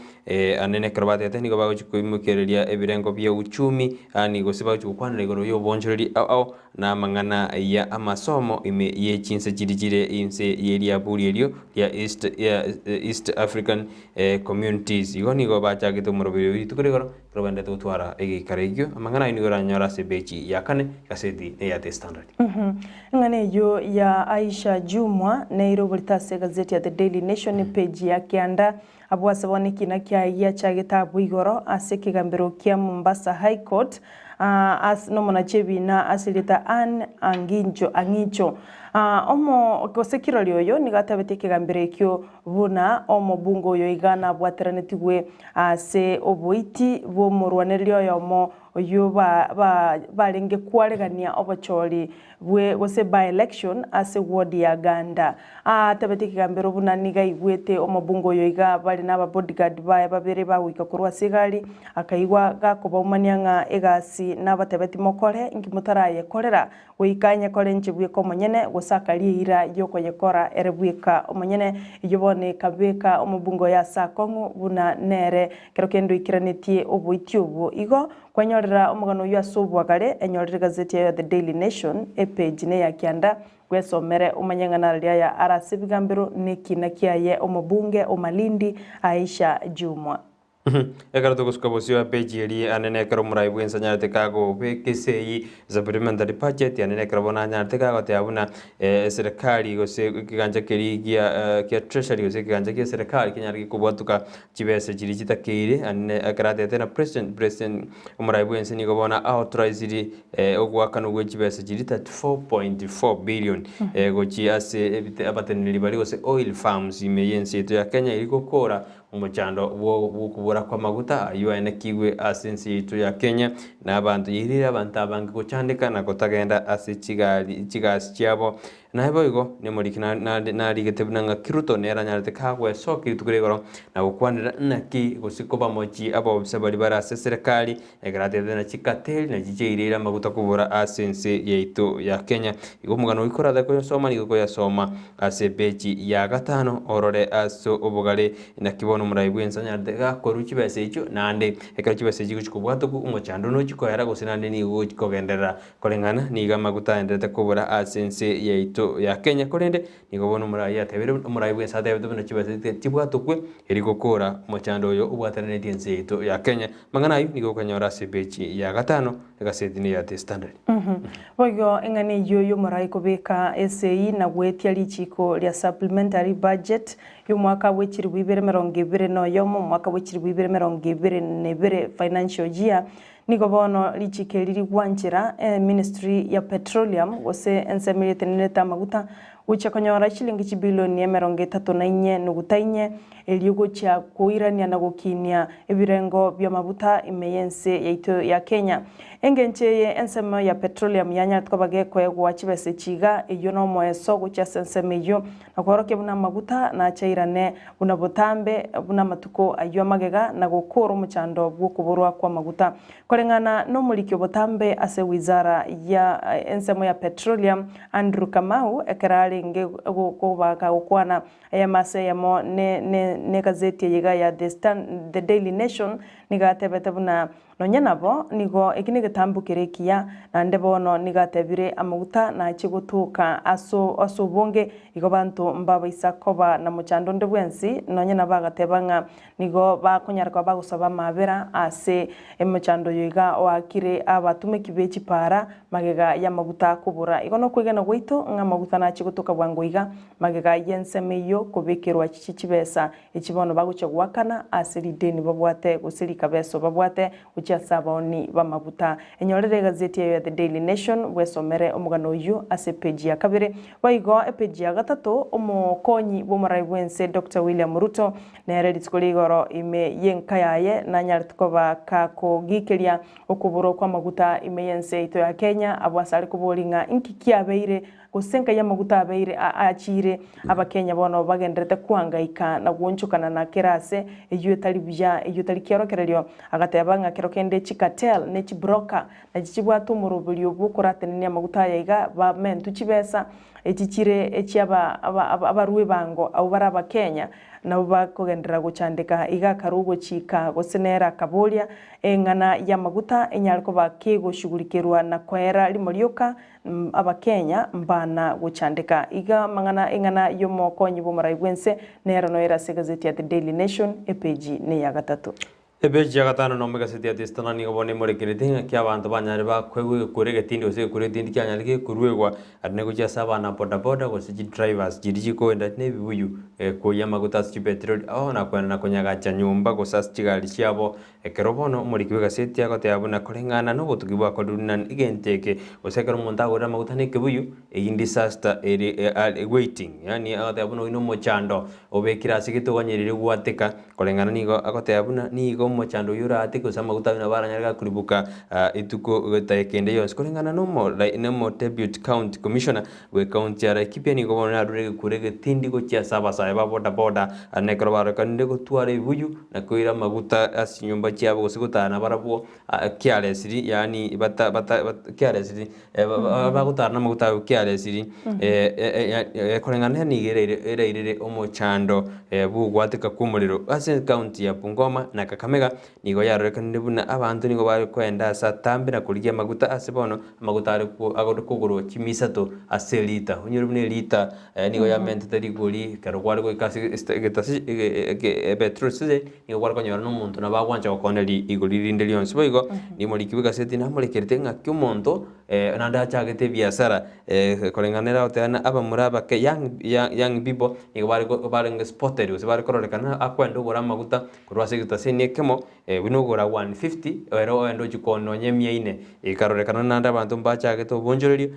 anene ekero batete nigo bagochia koimokereria ebirengo bia uchumi, yaani gose bagochia gokwanera igoro y'obonchoreri ao ao na amang'ana ya amasomo ime ye chinse chiria chire inse ye riaburi erio ria East ya East African Communities. Igo nigo bachagete omoroberi oyio rituko rigoro ekero baenderete gotwara egeikaro ekio. Amang'ana ayio nigo oranyore ase epeji ya kane, egaseti neya The Standard. Eng'ana eyio ya Aisha Jumwa neire oborito ase egazeti ya The Daily Nation epeji ya kianda. Abwo ase bono ekina kiaye giachagete abwo igoro ase ekegambero kia Mombasa High Court ase nomonachi ebina ase erieta Anne Angincho Ang'icho. Omo gose kirori oyo nigo atabetie ekegambero ekio buna omobunge oyo iga nabwateranetigwe ase oboiti bw'omorwanereria oyomo. Oyio barenge kwaregania obochori bwe gose by-election ase ward ya Ganda. Atebetie ekegambero buna nigo aigwete omobunge oyo iga bare na ababodyguard baye babere bagoika korwa ase egari, akaigwa gakobaumania ng'a egasi nabatebetie mokore inki motarayekorera goika nyekore inche bweka omonyene gose akaria eira yokoyekora ere bweka omonyene. Eyio bono ekabeka omobunge oyo ase akong'u buna nere Ekero kende oikeranetie oboiti obwo igo, kwenyorera omogano oyio ase obwagare, enyorere egazeti yayo ya The Daily Nation, epeji neya kianda, bwesomere omanye ng'a narari aya are ase ebigambero nekina kiaye omobunge o Malindi Aisha Jumwa. Ekero togosuka bosio epeji eria anene ekero omorai bwensi anyarete kagobeka esegi Supplementary budget anene ekero bono anyarete kagoteba buna eserekari gose ekegancha keria gia kia treasury gose ekegancha kia eserekari kenyare gekobwatuka Chibesa chiria chitakeire, ane ekero atete na president, president omorai bwense nigo bono authorized ogoakanwa gwe chibesa chiria 34.4 billion gochia ase ebite abateneneri baria gose oil firms ime y'ense yaito ya Kenya eri gokora omochando bwo bw'okobora kw'amaguta ayio aenekigwe ase ense yaito ya Kenya na abanto yairire abanto abange gochandeka na kotagenda ase chigari chigasi chiabo. Naye boigo nemoriki narigete buna ng'a Ruto nere anyarete kagwesokia rituko ria igoro na gokwanera naki gose kobamochie abaofisa baria bare ase eserekari ekero atebete na chikateli nachi chiaireire amaguta kobora ase ense yaito ya Kenya. Igo omogano oyio korate koyosoma nigo okoyasoma ase epeji ya gatano orore ase obogare naki bono omorai bwense anyarete gakorwa chibesa echio naende ekero chibesa echio chigochia kobwatokwa omochando nochia koera gose naende nigo ogochia kogenderera Koreng'ana nigo amaguta aenderete kobora ase ense yaito ya Kenya, korende nigo bono omorai atebire omorai bw'ense atebete buna chibesa tibwatokwe eri gokora omochando oyo obwateranetie ense yaito ya Kenya. Amang'ana ayio nigo okonyora ase epeji ya gatano egaseti ene ya The Standard. Boigo eng'ana eyio y'omorai kobeka esegi na goetia richiiko ria Supplementary Budget y'omwaka bwe chilifu ibere emerongo ebere na oyomo, omwaka bwe chilifu ibere emerongo ebere na ebere financial year, Nigo bono richiiko eri rigwanchera eministry ya petroleum gose ensemo eria etenenerete amaguta gochia konyora chilingi chibilioni 34 nuguta inye erio gochia koirania na gokinia ebirengo bi'amaguta ime y'ense yaito ya Kenya. Engencho eye ensemo ya petroleum yanyarete koba gekoegwa chibesa echi iga eyio nomoeso gochia ase ensemo eyio na kworokia buna amaguta nachairane buna botambe buna amatuko ayio amagega na gokoora omochando bw'okoborwa kw'amaguta. Koreng'ana nomoriki obotambe ase wizara ya ensemo ya petroleum Andrew Kamau ekero arenge kobaka gokwana eyemo ase eyemo negazeti eye iga ya The Daily Nation nigo atebete buna Nonya nabo, nigo eki negetambo kere ekiya, naende bono nigo atebire amaguta nachie gotoka ase obonge, igo banto mbabaisa koba na mochando onde bwensi, nonya nabo agateba ng'a nigo bakonyara koba bagosaba amaabera ase emochando oyo iga oakire abatumeki be chipara magega y'amaguta akobora. Igo nokwegena gwaito ng'a amaguta nachie gotoka bwango iga magega y'ensemo eyio kobekerwa chiche chibesa Echi bono bagochia goakana ase rideni babwate gose rikabeso babwate gochia ase abaoni b'amaguta. Enyorere egazeti eyo ya The Daily Nation bwesomere omogano oyio ase epeji ya kabere. Boigo epeji ya gatato omokonyi bw'omorai bw'ense Doctor William Ruto nere rituko ria igoro ime y'enka yaye nanyarete koba kakogikeria okoborwa kw'amaguta ime y'ense yaito ya Kenya abwo ase are koboria ng'a inki kiabeire Gose enkai amaguta abeire aachiire, Abakenya bono bagendererete koangaika na goonchokana na kera ase, eyio etari buya, eyio etari kiorokererio. Agateba ng'a kero kende chicartel ne chibroker nachi chibwate omoroberio bw'okoratenenia amaguta aya iga bamentwe chibesa echi chire echiaba abarwa ebango abwo bare Abakenya nabo bakogenderera gochandeka iga akarwa ogochika gose nere akaboria eng'ana y'amaguta enyare koba kegoshugurikerwa na koera rimo rioka Abakenya mbana gochandeka. Iga amang'ana eng'ana y'omokonyi bw'omorai bw'ense nero noere ase egazeti ya The Daily Nation epeji neya gatato. Epeji ya gatano nomo egaseti ya The Standard nigo bono emorekerete ng'aki abanto banyare bakoegwa egekuro egetindi gose egekuro etindi kianyare gekoruegwa aria negochia ase abana bodaboda gose chidrivers chiria chikoenda nebibuyu koiyia amaguta ase chipetroli oo na koenda na konyagacha nyomba gose ase chigari chiabo Ekero bono omoriki bw'egaseti agoteba buna koreng'ana nobotuki bwakorirwe na egento eke, gose ekero omonto agorire amaguta na ekebuyu, eyio disaster ere waiting, yaani agoteba buna oyio nomochando obekire ase gete oganyerire gwateka, koreng'ana nigo agoteba buna nigo. omochando oyio oraateke gose amaguta ayio nabo aranyare gakoribuka rituko getaika ende yonsi. Koreng'ana nomo Deputy County Commissioner bw'ecounty ya Laikipia nigo bono narure egekuro egetindi gochia ase abasae ba boda boda na ekero barorekanire gotwara ebibuyu na koira amaguta ase chinyomba chiabo gose gotara nabarabwo kiaresiri yaani bata bata kiaresiri bagotara namaguta aywo kiaresiri koreng'ana nigo erairire omochando bw'ogwateka kw'omorero ase ecounty ya Bungoma na Kakamega Nigo yarorekanire buna abanto nigo bare koenda ase atambe na korigia amaguta ase bono amaguta are agore kogorwa chimisato ase elita. Onyore buna elita nigo yamentete rigori ekero kware goika ase egetasi epetrol station nigo kware konyora na omonto nabo agwancha gokoneria rigori rinde rionsi. Boigo nimoriki bw'egaseti namorekerete ng'aki omonto naende achagete ebiasara koreng'ana nere agoteba ng'a abamura abake young young people nigo bare barenge spotted gose bare kororekana akwenda ogore amaguta Korwa ase egetaseni ekemo, buna ogora 150, ere ogende ochie koonia nonya emia ine. Ekarorekana naende abanto mbachagete obonchoreria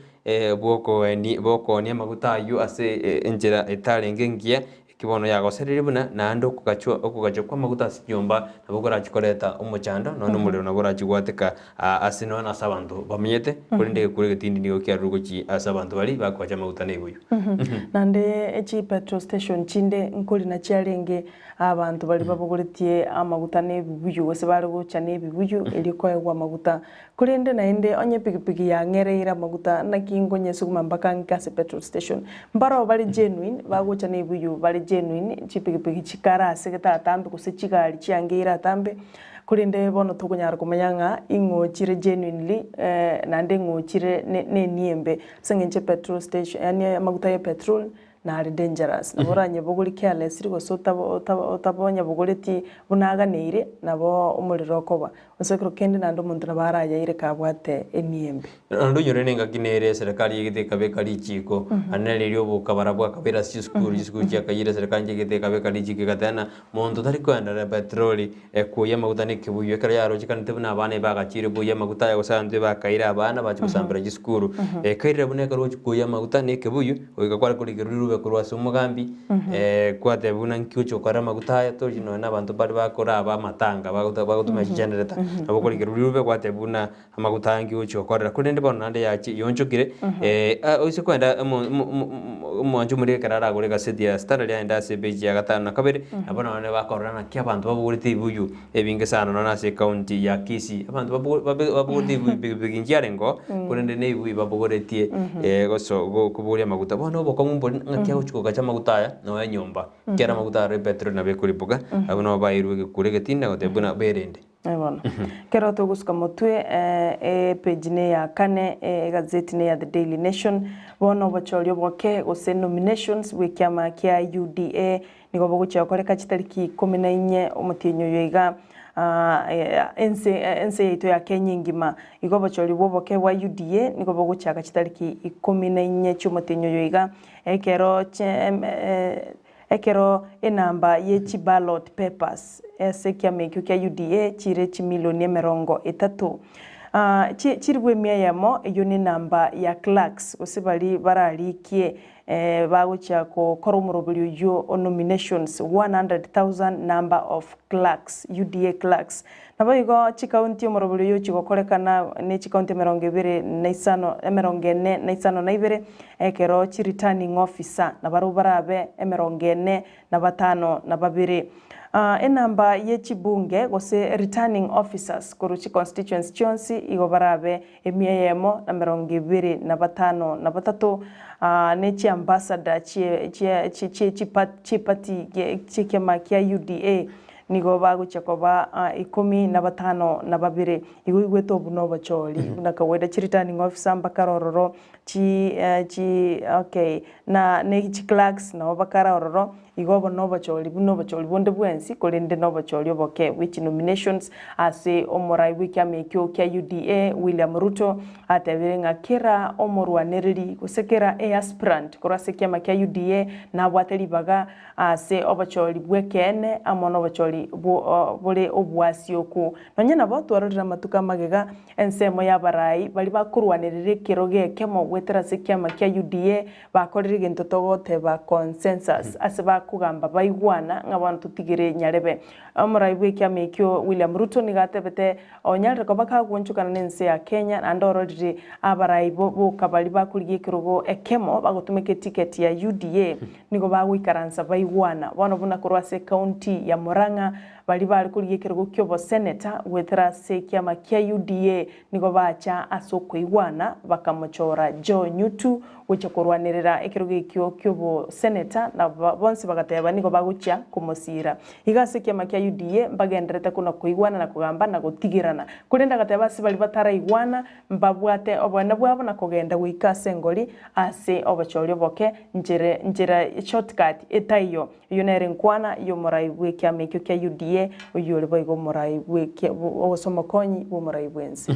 bw'okoeni bw'okoonia amaguta ayio ase enchera etarenge engiya, eki bono yagosereire buna naende okogachwa okogachwa kw'amaguta ase chinyomba nabo korachie koreta omochando, nonya omorero nabo orachie goateka ase nonya ase abanto bamenyete, korende egekuro egetindi nigo kiarure gochia ase abanto baria bakogacha amaguta na ebuyu. Naende chipetrol station chinde nkorina chiarenge Abanto baria babogoretie amaguta na ebibuyu, gose bare gocha na ebibuyu erio koegwa amaguta. Korende naende onye epigipigi yang'ereire amaguta, naki nkonyesuguma mpaka ng'ike ase petrol station. Mbaroo bare genuine, bagocha na ebibuyu bare genuine, chipigipigi chikare ase getatambe gose chigari chiangeire atambe, korende bono tokonyara komanya ng'a ing'o chire genuinely naende ing'o chire ne eniembe. Ase eng'encho epetrol station yaani amaguta ya epetrol nare dangerous, nabo oranyebogori carelessly gose otabonyebogoretie buna aganeire, nabo omorero okoba. Gose ekero kende naende omonto nabo arayaire kabwate emiembe. Naende onyore nengaki nere eserekari yegete ekabeka richiko, naende nere riria obokabara bwakabeire ase chisukuru, chisukuru chiakayire eserekari nchegete ekabeka richiko egateba ng'a monto tari koenderera petroli ekoyia amaguta na ekebuyu. Ekero yarochekanete buna abana ebagachire koyia amaguta aya gose abanto ebakaire abana bachia gosambera chisukuru, ekairera buna ekero ogochia koyia amaguta na ekebuyu, goika kware korigerwa rirube korwa ase omogambi, kwateba buna nki ogochia gokora amaguta aya tochi nonya na abanto mbare bakoraba amatanga bagotumia chigenerator, nabo okorigerwa rirube gwateba buna amaguta aya nki ogochia gokorera. Korende bono naende yachia yonchokire, oise koenda omwancho omoria ekero aragore egaseti ya Standard aende ase epeji ya gatano na kabere, nabo nonye bakorora naki abanto babogorete ebibuyu ebinge sana nonya ase ecounty ya Kisii. Abanto babogorete ebibuyu pikipiki nchiarenge oo, korende na ebibuyu babogoretie goso kobogoria amaguta. Bono obokong'u mbori ng'aki agochia kogacha amaguta aya nonya enyomba, ekiagera amaguta aro epetroli nabo ekoripoka, abwo nabo bairwe egekuro egetindi na gotebia buna berende. Ee bono, ekero togosuka motwe epage neya kane egazeti neya The Daily Nation, bono obochori oboke gose nominations bw'ekiama kia UDA nigo bogochia gokoreka chitariki ikomi na inye omotienyi oyo iga ense ense yaito ya Kenya engima. Igo obochori bwa oboke bwa UDA nigo bogochaka chitariki ikomi na inye chi'omotienyi oyo iga ekero Ekero enamba ye chiballot papers ase ekiama ekio kia UDA chire chimilioni emerongo etato, chilifu emia eyemo eyio nenamba ya clerks gose baria bararikie bagochia gokora omoroberi oyio o nominations, 100,000 number of clerks, UDA clerks. Naboigo chikaunti omoroberi oyio ochia gokorekana ne chikaunti emerongo ebere na isano, emerongo ene na isano na ibere, ekero chi returning officer nabarabwo barabe emerongo ene na batano na babere. Enamba ye chibunge gose returning officers korwa chiconstituency chionsi igo barabe emia eyemo na merongo ebere na batano na batato, ne chiambassador chie chie chie chiparty chi'ekiama kia UDA Nigo bagochia koba ikomi na batano na babere. Igo oigwete obwo nobochori buna kawaida chi returning officer mbakare ororo chi chi okay na ne chi clerks nabo bakare ororo igo obo nobochori buna obochori bonde bwensi korende nobochori oboke bwe chi nominations ase omorai bw'ekiama ekio kia UDA William Ruto atebire ng'a kera omorwanereri gose kera easpirant korwa ase ekiama kia UDA nabwate ribaga Ase obochori bw'ekeene amo nobochori. obochori bore obwasioku. Nonye nabo twarorire amatuko amagega ensemo y'abarai baria bakorwanerera ekerogo ekemo goetera ase ekiama kia UDA bakorire egento togoteba consensus ase bakogamba baigwana ng'a bono totigere nyarebe. Omorai bw'ekiama ekio William Ruto nigo atebete onyarire koba kagoonchokana nense ya Kenya naende ororire abarai boka baria bakorigia ekerogo ekemo bagotumeka etiketi ya UDA nigo bagoikaransa baigwana. Bono buna korwa ase ecounty ya Murang'a baria bare korigia ekerogo ki'oboseneta goetera ase ekiama kia UDA nigo bacha ase okoigwana bakamochora Joe Nyutu gochia korwanerera ekerogo ekio ki'oboseneta na bonsi bagateba nigo bagochia komosiira. Iga ase ekiama kia UDA mbagenderete kona koigwana na kogamba na gotigerana. Korende agateba ase baria bataraigwana mbabwate oboene bwabo na kogenda goika ase engori ase obochori oboke nchere nchera shortcut etaiyo. Eyio nere enkwana y'omorai bw'ekiama ekio kia UDA, oyio ore boigo omorai bw'ekia gose omokonyi bw'omorai bw'ense.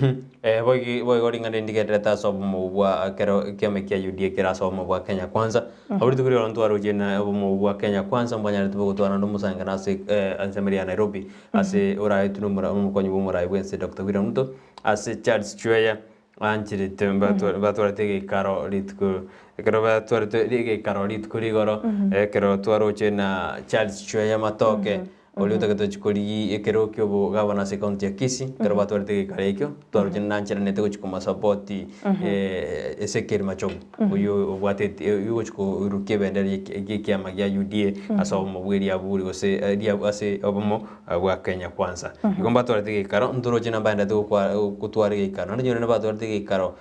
Boigo boigo ring'ana eri ndigendererete ase obomo bwa ekero ekiama kia UDA kere ase obomo bwa Kenya Kwanza. Abwo rituko riria ntwarochie na obomo bwa Kenya Kwanza mbwanyarete bogotwara naende omosangerano ase ensemo eria ya Nairobi ase oraetwe nomora omokonyi bw'omorai bw'ense Doctor William Ruto ase Charles Chweya Bancherete batwarete egeikaro rituko ekero batwarete egeikaro rituko rigoro, ekero twaroche na Charles Chweya Matoke, oria otagete gochia korigia ekero kia obogavana ase ekaunti ya Kisii, ekero batwarete egeikaro ekio, twaroche nancheranete gochia komosapoti Ezekiel Machogu, oyio obwate oyio ogochia korukia ebendera ya ekiama gia UDA ase obomo bwa eriaburi gose ase obomo bwa Kenya Kwanza. Igo mbatwarete egeikaro, ntoroche na mbaendete gokwa gotwara egeikaro. Naende nyore nabatwarete egeikaro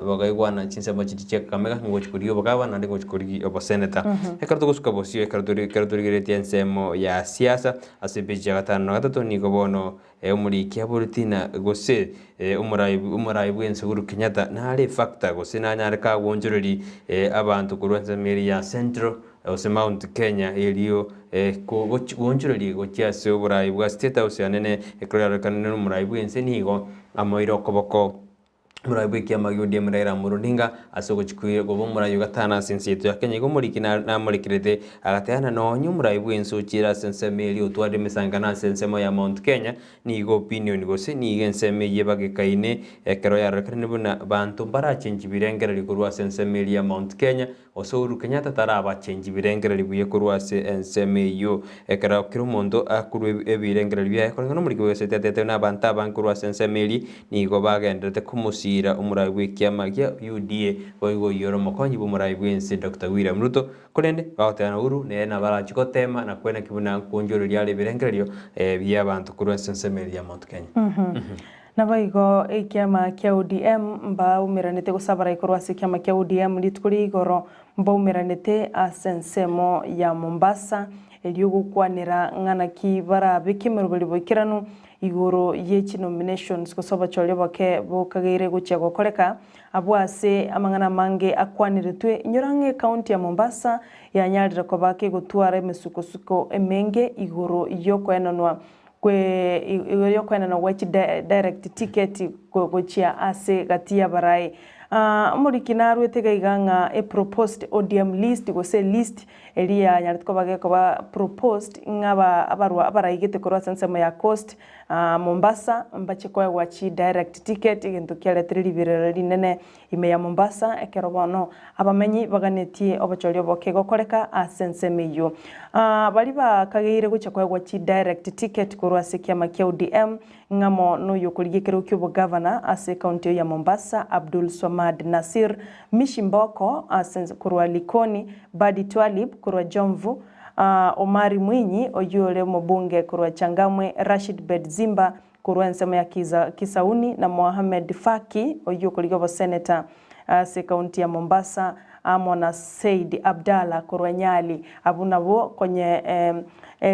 bakaigwana chinsemo chiria chia Kakamega, ngochi korigia obogavana naende ngochi korigia oboseneta. Ekero togosuka bosio ekero tori ekero torigereretie ensemo ya siasa, ase epeji ya gatano na gatato nigo bono omoriki aboreti na gose omorai omorai bwense Uhuru Kenyatta nare efactor gose nanyare kagwonchoreria abanto korwa ensemo eria ya Central Gose Mount Kenya erio goonchoreria gochia ase oboraai bwa State House anene ekero yarorekanire nomoraai bw'ense nigo amoire okoboko omoraai bw'ekiama gia ODM Raila Amolo Odinga ase ogochia koba omoraai o gatano ase ense yaito ya Kenya. Igo omoriki namorekerete agateba ng'a nonye omoraai bw'ense ochiire ase ensemo eria otwarire emesangano ase ensemo ya Mount Kenya nigo opinion gose nigo ensemo eyio ebagekaine ekero yarorekanire buna banto mbarachenchi birengererio korwa ase ensemo eria ya Mount Kenya Gose Uhuru Kenyatta tarabachenchi birengererio buya korwa ase ensemo eyio. Ekero kera omonto akorwa ebirengererio biaye koreng'ana nomoriki bw'egeseti atete buna abanto abange korwa ase ensemo eria nigo bagendererete komosiira omorai bw'ekiama gia UDA boigo oyio ore omokonyi bw'omorai bw'ense Doctor William Ruto korende bagoteba na Uhuru nere nabo arachi gotema na kweneki buna nkonchoreria are ebirengererio bi'abanto korwa ase ensemo eria ya Mount Kenya. Naboigo ekiama kia ODM mbaumeranete gose abarai korwa ase ekiama kia ODM rituko ria igoro mbaumeranete ase ensemo ya Mombasa erio gokwanera ng'a naki barabeke emeroberi boikeranu igoro ye chinominations gose obochori oboke bokageire gochia gokoreka abwo ase amang'ana amange akwaniretwe. Inyora ng'a ecounty ya Mombasa yanyarire koba kegotwara emesukosuko emenge igoro yokoenanwa kwe igoro y'okoenana gwe chi direct ticket gochia ase gati y'abarai. Omoriki narwete iga iga ng'a e proposed ODM list gose list eria yanyarete koba gekoba proposed ng'a aba abarwa abaraigete korwa ase ensemo ya Coast, Mombasa mbache koegwa chi direct ticket egento kiaretire riberera rinene ime ya Mombasa ekero bono abamenyi baganetie obochori oboke gokoreka ase ensemo eyio. Baria bakageire gochia koegwa chi direct ticket korwa ase ekiama kia ODM ng'amo noyokorigia ekerogo ki'obogavana ase ekaunti eyio ya Mombasa Abdul Swamad Nassir, Mishi Mboko ase korwa Likoni, Badi Twalib korwa Jomvu, Omari Mwinyi oyio ore omobunge korwa Changamwe, Rashid Bedzimba Korwa ensemo ya Kisauni na Mohamed Faki oyio okorigia oboseneta ase ekaunti ya Mombasa amo na Said Abdalla korwa Nyali. Abwo nabwo konye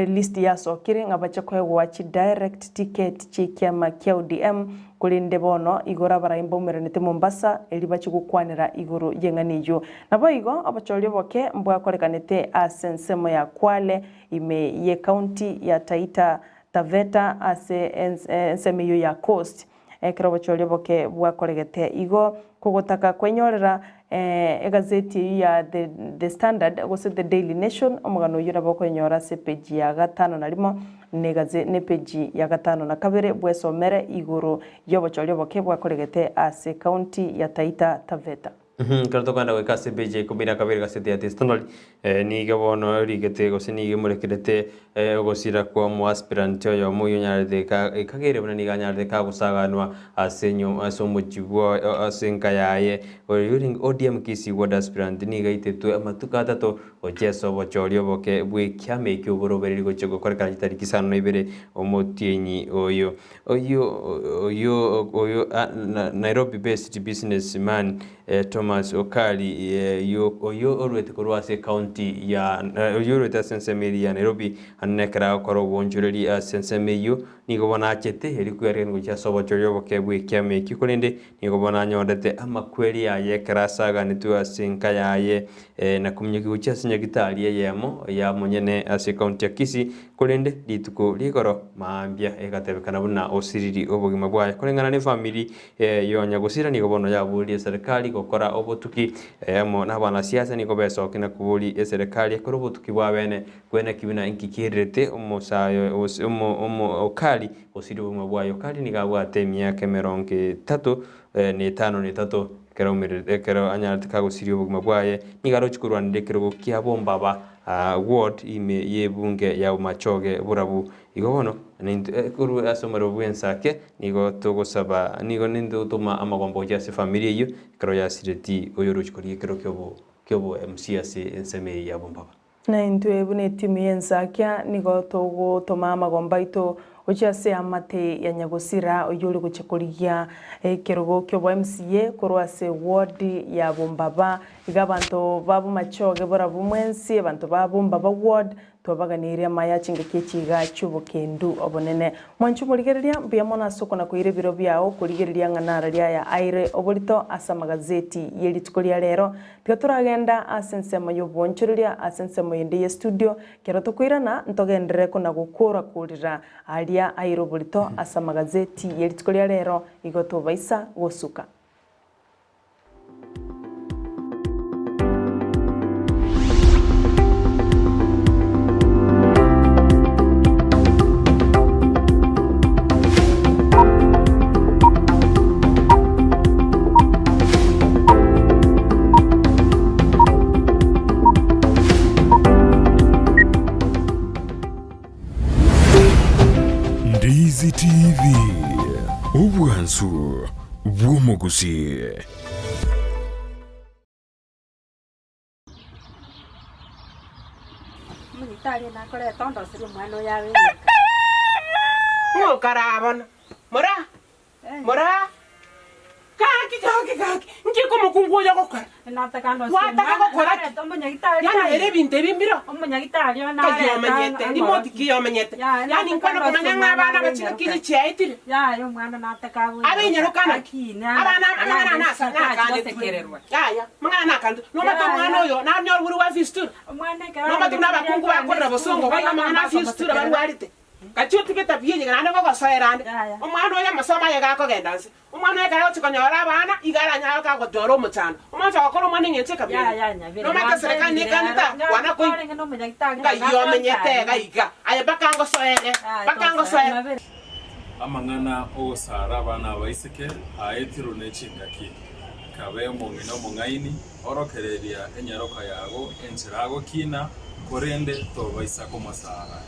list yasokire ng'a bache koegwa chi direct ticket chi'ekiama kia ODM korende bono igoro abarai mbaumeranete Mombasa erio bache gokwanera igoro y'eng'ana eyio. Naboigo obochori oboke mbwakorekanete ase ensemo ya Kwale ime y'ekaunti ya Taita Taveta ase ensemo eyio ya Coast, ekero obochori oboke bwakoregete. Igo Kogotaka kwenyorera egazeti eyio ya The Standard gose The Daily Nation, omogano oyio nabo okoyenyora ase epeji ya gatano na rimo na epeji ya gatano na kabere bwesomere igoro y'obochori oboke bwakoregete ase ekaunti ya Taita Taveta. Ekero tokogenda goika ase epeji ya ikomi na kabere egazeti ya The Standard, nigo bono erigete gose nigo emorekerete ogosira kwa omoaspirant oyomo oyio onyarete ekageire buna nigo anyarete kagosaganwa ase enyo ase omochie bwa ase enka yaye. Oyo orenge ODM Kisii Ward aspirant nigo aitetwe amatuko atato gochia ase obochori oboke bw'ekiama ekio oborobereri gochia gokorekana chitariki isano na ibere omotienyi oyo. Oyio oyio oyo Nairobi based businessman Thomas Okari oyio oruete korwa ase ecounty ya oyio oruete ase ensemo eria ya Nairobi ande nekero agokora obonchoreri ase ensemo eyio nigo bono achete erio kwearigania gochia ase obochori oboke bw'ekiama ekio korende nigo bono anyorete amakweri aye ekero asaganetwe ase enka yaye na kominyokia gochia ase nyagitari eyemo ya monyene ase ecounty ya Kisii korende rituko rigoro mambia egatebekana buna osiriri obogima bwaye koreng'ana nefamiri Yonya gosira nigo bono yaborie eserekari gokora obotuki amo nabanasiasa nigo besokia na koboria eserekari ekore obotuki bwa bene kweneki buna inki kiererete omosayo gose omo Okari gosiria obogima bwaye. Okari nigo abwate emiaka emerongo etato na etano na etato ekero aumererete ekero anyarete kagosiria obogima bwaye nigo arochie korwanera ekerogo kia Bombaba ward ime y'ebunge ya Bomachoge Borabu. Igo bono nintwe korwa ase omorero bw'ensake Nigo togosaba, nigo ninde gotoma amagombo gochia ase efamiri eyio, ekero yasireti oyorochia koria ekero kiobo kiobo MC ase ensemo eye ya bombaba. Na intwe buna etimu y'ensakia nigo togotoma amagombo aito gochia ase eamate ya nyagosira oyio ore gochia korigia ekerogo kiobo MCA korwa ase ward ya bombaba. Iga abanto ba bomachoge borabwo mwensi, abanto ba bombaba ward, Twabaganirie amaya chingaki echi iga chi'obokendu obonene. Mwanche omorigereria, mbuya mono ase okona-koira ebiro biao korigereria ng'a narari aya aire oborito ase amagazeti ye rituko ria rero. Tiga toragenda ase ensemo y'oboonchoreria ase ensemo yende ye studio, kero tokoirana ntogenderere kona-gokora-korera aria aire oborito ase amagazeti ye rituko ria rero, igo tobaisa gosuka. Ndizi TV, obwansu bw'omogusii. Omonyitari nakorete ondoserie omwana oyo abe egeka. Ng'o okarabona? Mora! Mora! Gaki, gaki, gaki, nki omokungu oyo ogokora? Gwataka gokora ki? Yaani ere ebinto ebi mbiro? Nkai omenyete, rimoti ki omenyete? Yaani nkwana komanya ng'a abana aba chingaki echi chiaetire? Abe inyaroka naki? Abana amang'ana aya nasa nakandetwe. Yaya, amang'ana nakandetwe. Nomanyete omwana oyo nanyore buna bwa fistula? Nomanyete buna abakungu bakorera bosongo boigo amang'ana a fistula barwarete? Gachia otige etabia eye naende ngogosoera ande. Omwana oyo amasomo aye gakogenda nse. Omwana oyo ekero agochia konyora abana, iga aranyare kagotwara omochando. Omonto ogokora omwana eng'encho ekabira ime. Nomanyete eserekari nekanete aa, kwana koigwa. Ng'ai omenyete iga iga, aye mpaka ngosoere, mpaka ngosoere. Amang'ana ogosara abana abaiseke aetirwe ne chingaki. Kabe omong'ina omong'aini, orokereria enyaroka yago enchera agokina, korende tobaisa komosara.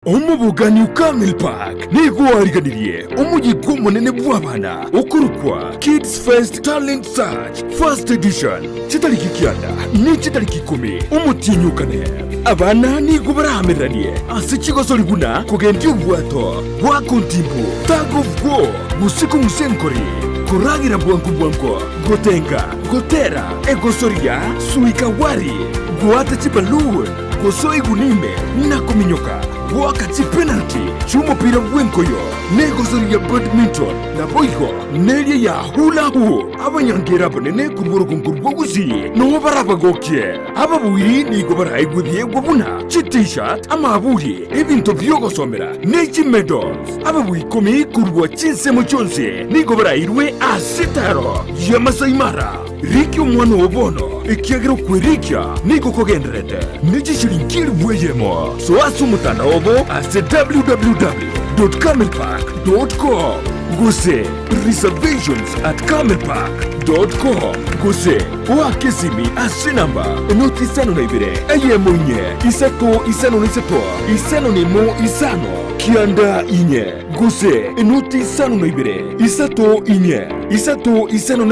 Omobogani o Camel Park nigo oariganirie omoyega omonene bw'abana okorokwa Kids Fest Talent Search First Edition chitariki kianda ne chitariki ikomi omotienyi o kane. Abana nigo baraamereranie ase chigosori buna kogendia obwato, goaka ontimbu, tug of war, gose kong'usa enkori, koragera bwango bwango, gotenga, gotera, egosoria, suika wari, goata chiballoon, gosoa egunia ime, na kominyoka. Goaka chipenalty chi'omopira bw'enkoyo, na egosori ya badminton, naboigo neria ya hula hoop. Abanyangera abanene korwa orogongo rwa Gusii noo barabagokie. Ababuiri nigo baraegwe ebiegwa buna chi-t-shirt, amaaburi, ebinto bi'ogosomera, ne chimedals. Ababui ikomi korwa chinsemo chionsi nigo barairwe ase etaaro ya Masai Mara. Rikia omwana oo bono, ekiagera okwerikia nigo kogendererete ne chishilingi elifu eyemo. Soa ase omotandao obo ase www.camelpark.com gose reservations at camelpark.com gose oake esimi ase enamba 052 eyemo inye 3 53 5 5 9 4 gose 052 3 4 3 53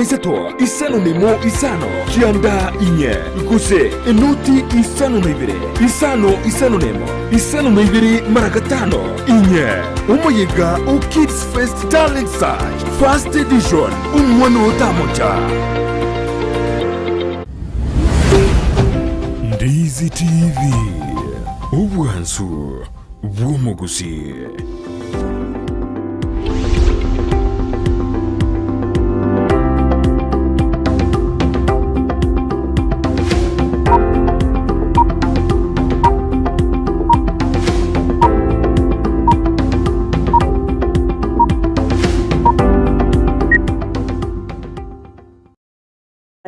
5 1 9 4 gose 052 5 51 52 mara 5 4. Omoyega o Kids Fest Talent Search First Edition, Omwana otamocha. Ndizi TV, obwansu bw'omogusii.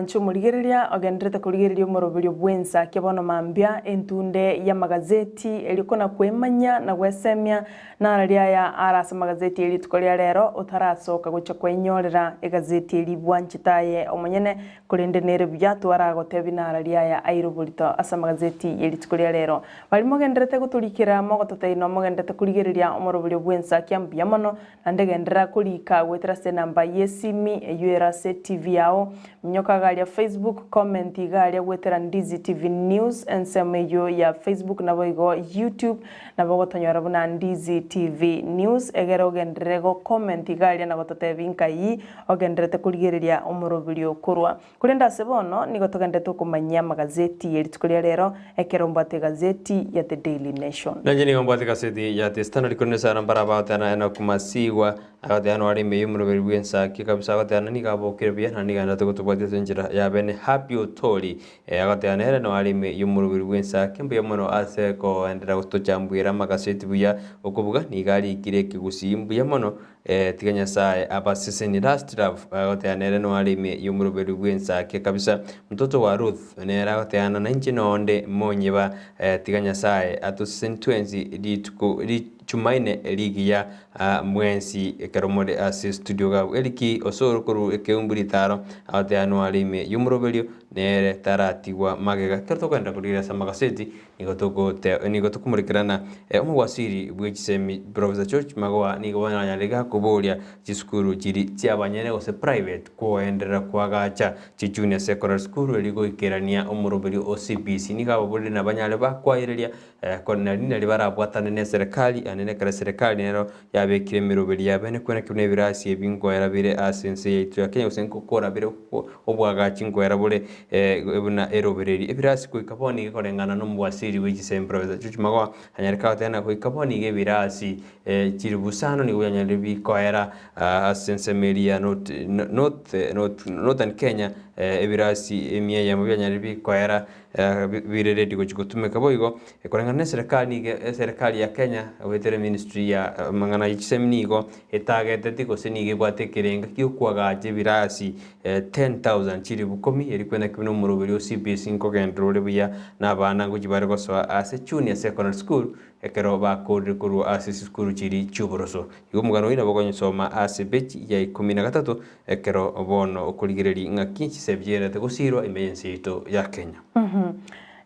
Inche omorigereria ogendererete korigereria omoroberio bw'ensa kia bono mambia, entunde y'amagazeti, erio kona kwemanya na gwesemia, nararia aya are ase amagazeti e rituko ria rero, otarasoka gochia kwenyorera egazeti eria bwanchete aye omonyene, korende nere buya twaragotebie nararia aya aire oborito ase amagazeti ye rituko ria rero. Baria mogendererete gotorikera mogototeina mogendererete korigereria omoroberio bw'ensa kia mbuya mono, Naende genderera korika goetera ase enamba y'esimi eyio ere ase TV yao. Minyoka iga aria Facebook, comment iga aria goetera Ndizi TV News ensemo eyio ya Facebook naboigo YouTube nabo ogotonyora buna Ndizi TV News egere ogenderere go comment iga aria na gototebia nkai ogendererete korigereria omoroberio korwa. Korende ase bono nigo togenderete okomanyia amagazeti ye rituko ria rero ekero mbwate egazeti ya The Daily Nation. Nainche nigo mbwate egaseti ya The Standard korende sana mbare abagoteana Enock Masigwa agoteana ore ime y'omoroberi bw'ensaki kabisa agoteana nigo abokire buya naende nigo agenderete gotobwatia ase enchera ya bene Happy Otori agoteana ere noo are ime y'omoroberi bw'ensaki mbuya mono ase koenderera gotochambuera amagaseti buya okobuga nigo arikire ekegusii mbuya mono Tiga Nyasae abasesenie. Last love agoteana ere noare ime y'omoroberi bw'ensake kabisa. Mtoto wa Ruth nere agoteana nainche nonde monyeba. Tiga Nyasae atosesenie twensi rituko Chumaine rigiya mwensi ekero more ase studio gabu. Eriki Osoro korwa ekeumbu ritaro agoteana noare ime y'omoroberio nere taratigwa magega. Ekero tokoenda korigereria ase amagaseti Nigo togote nigo tokomorekerana omogwasiri bwe chisemi Professor George Magoha nigo baranyare gakoboria chisukuru chiri chiabanyene gose private koenderera koagacha chi junior secondary school erio goikerania omoroberio o CBC. Nigo ababorire nabanyare bakwayereria nari nari barabwatane ne eserekari ande nekero eserekari nero yabekire emeroberi yabene kwena buna ebirasi ebi nkoera bire ase ense yaito ya Kenya gose nkokora bire obwagachi nkoera bore buna erobereri. Ebirasi goika bono iga koreng'ana na omobwasiri bwe chisemi Professor George Magoha anyare kagoteba ng'a goika bono iga ebirasi chilifu isano nigo bianyarire bikoera ase ensemo eria ya North North Northern Kenya ebirasi emia eyemo bianyarire bikoera bire ready gochia gotumeka boigo Koreng'ana neserekari nigo eserekari ya Kenya goetera eministry ya amang'ana ye chisemi nigo etageteti gose nigo ebwate ekerengo giokoagacha ebirasi 10,000 chilifu ikomi erio kwene buna omoroberi o CBC nkogenderera ore buya na abana ngochia bare gosoa ase junior secondary school ekero bakorire korwa ase chisukuru chiria chioboroso. Igo omogano oyio nabo okonyosoma ase epeji ya ikomi na gatato ekero bono okorigereria ng'aki chisemi chigendererete gosirwa ime y'ense yaito ya Kenya.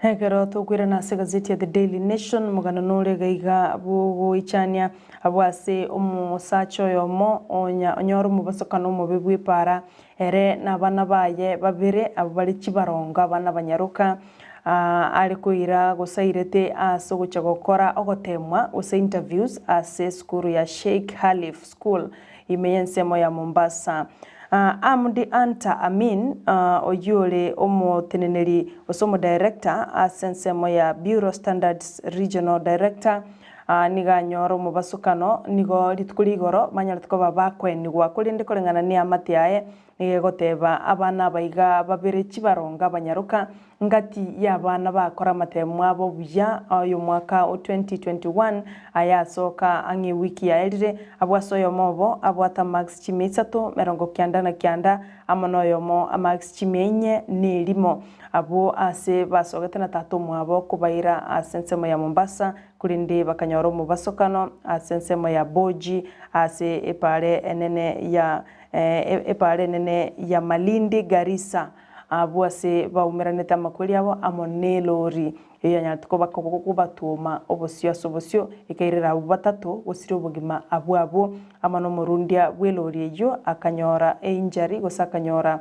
Ekero tokoirana ase egazeti ya The Daily Nation, omogano nore iga iga bw'ogoichania abwo ase omosacha oyomo onya onyore omobosokano omobe bw'epaara, ere na abana baye babere abwo bare chibarongo abana banyaroka, are koira gose airete ase ogochia gokora ogotemwa gose interviews ase esukuru ya Sheikh Khalif School ime y'ensemo ya Mombasa. Amdi Anta Amin, oyio ore omoteneneri gose omodirector ase ensemo ya Bureau Standards Regional Director, Nigo anyora omobasokano, nigo rituko rigoro banyarete koba bakoenigwa, korende koreng'ana neamate yaye nigo egoteba abana aba iga babere chibarongo abanyaroka ngati y'abana bakora amatemo abo buya ay'omwaka o 2021 aya asoka ang'e ewiki yaerire, abwo ase oyomo obo abwate amarks chimia isato merongo kianda na kianda amo noyomo amarks chimia inye na erimo. Abwo ase basogete na tata omwabo kobaira ase ensemo ya Mombasa Korende bakanyora omobasokano ase ensemo ya Boji, ase epaara enene ya epaara enene ya Malindi Garissa, abwo ase baumeranete amakweri abo amo nelori eyio yanyarete koba kobatwoma obosio ase obosio, ekairera abwo batato gosiria obogima abwo abwo, amo nomorundia bw'elori eyio akanyora einjury gose akanyora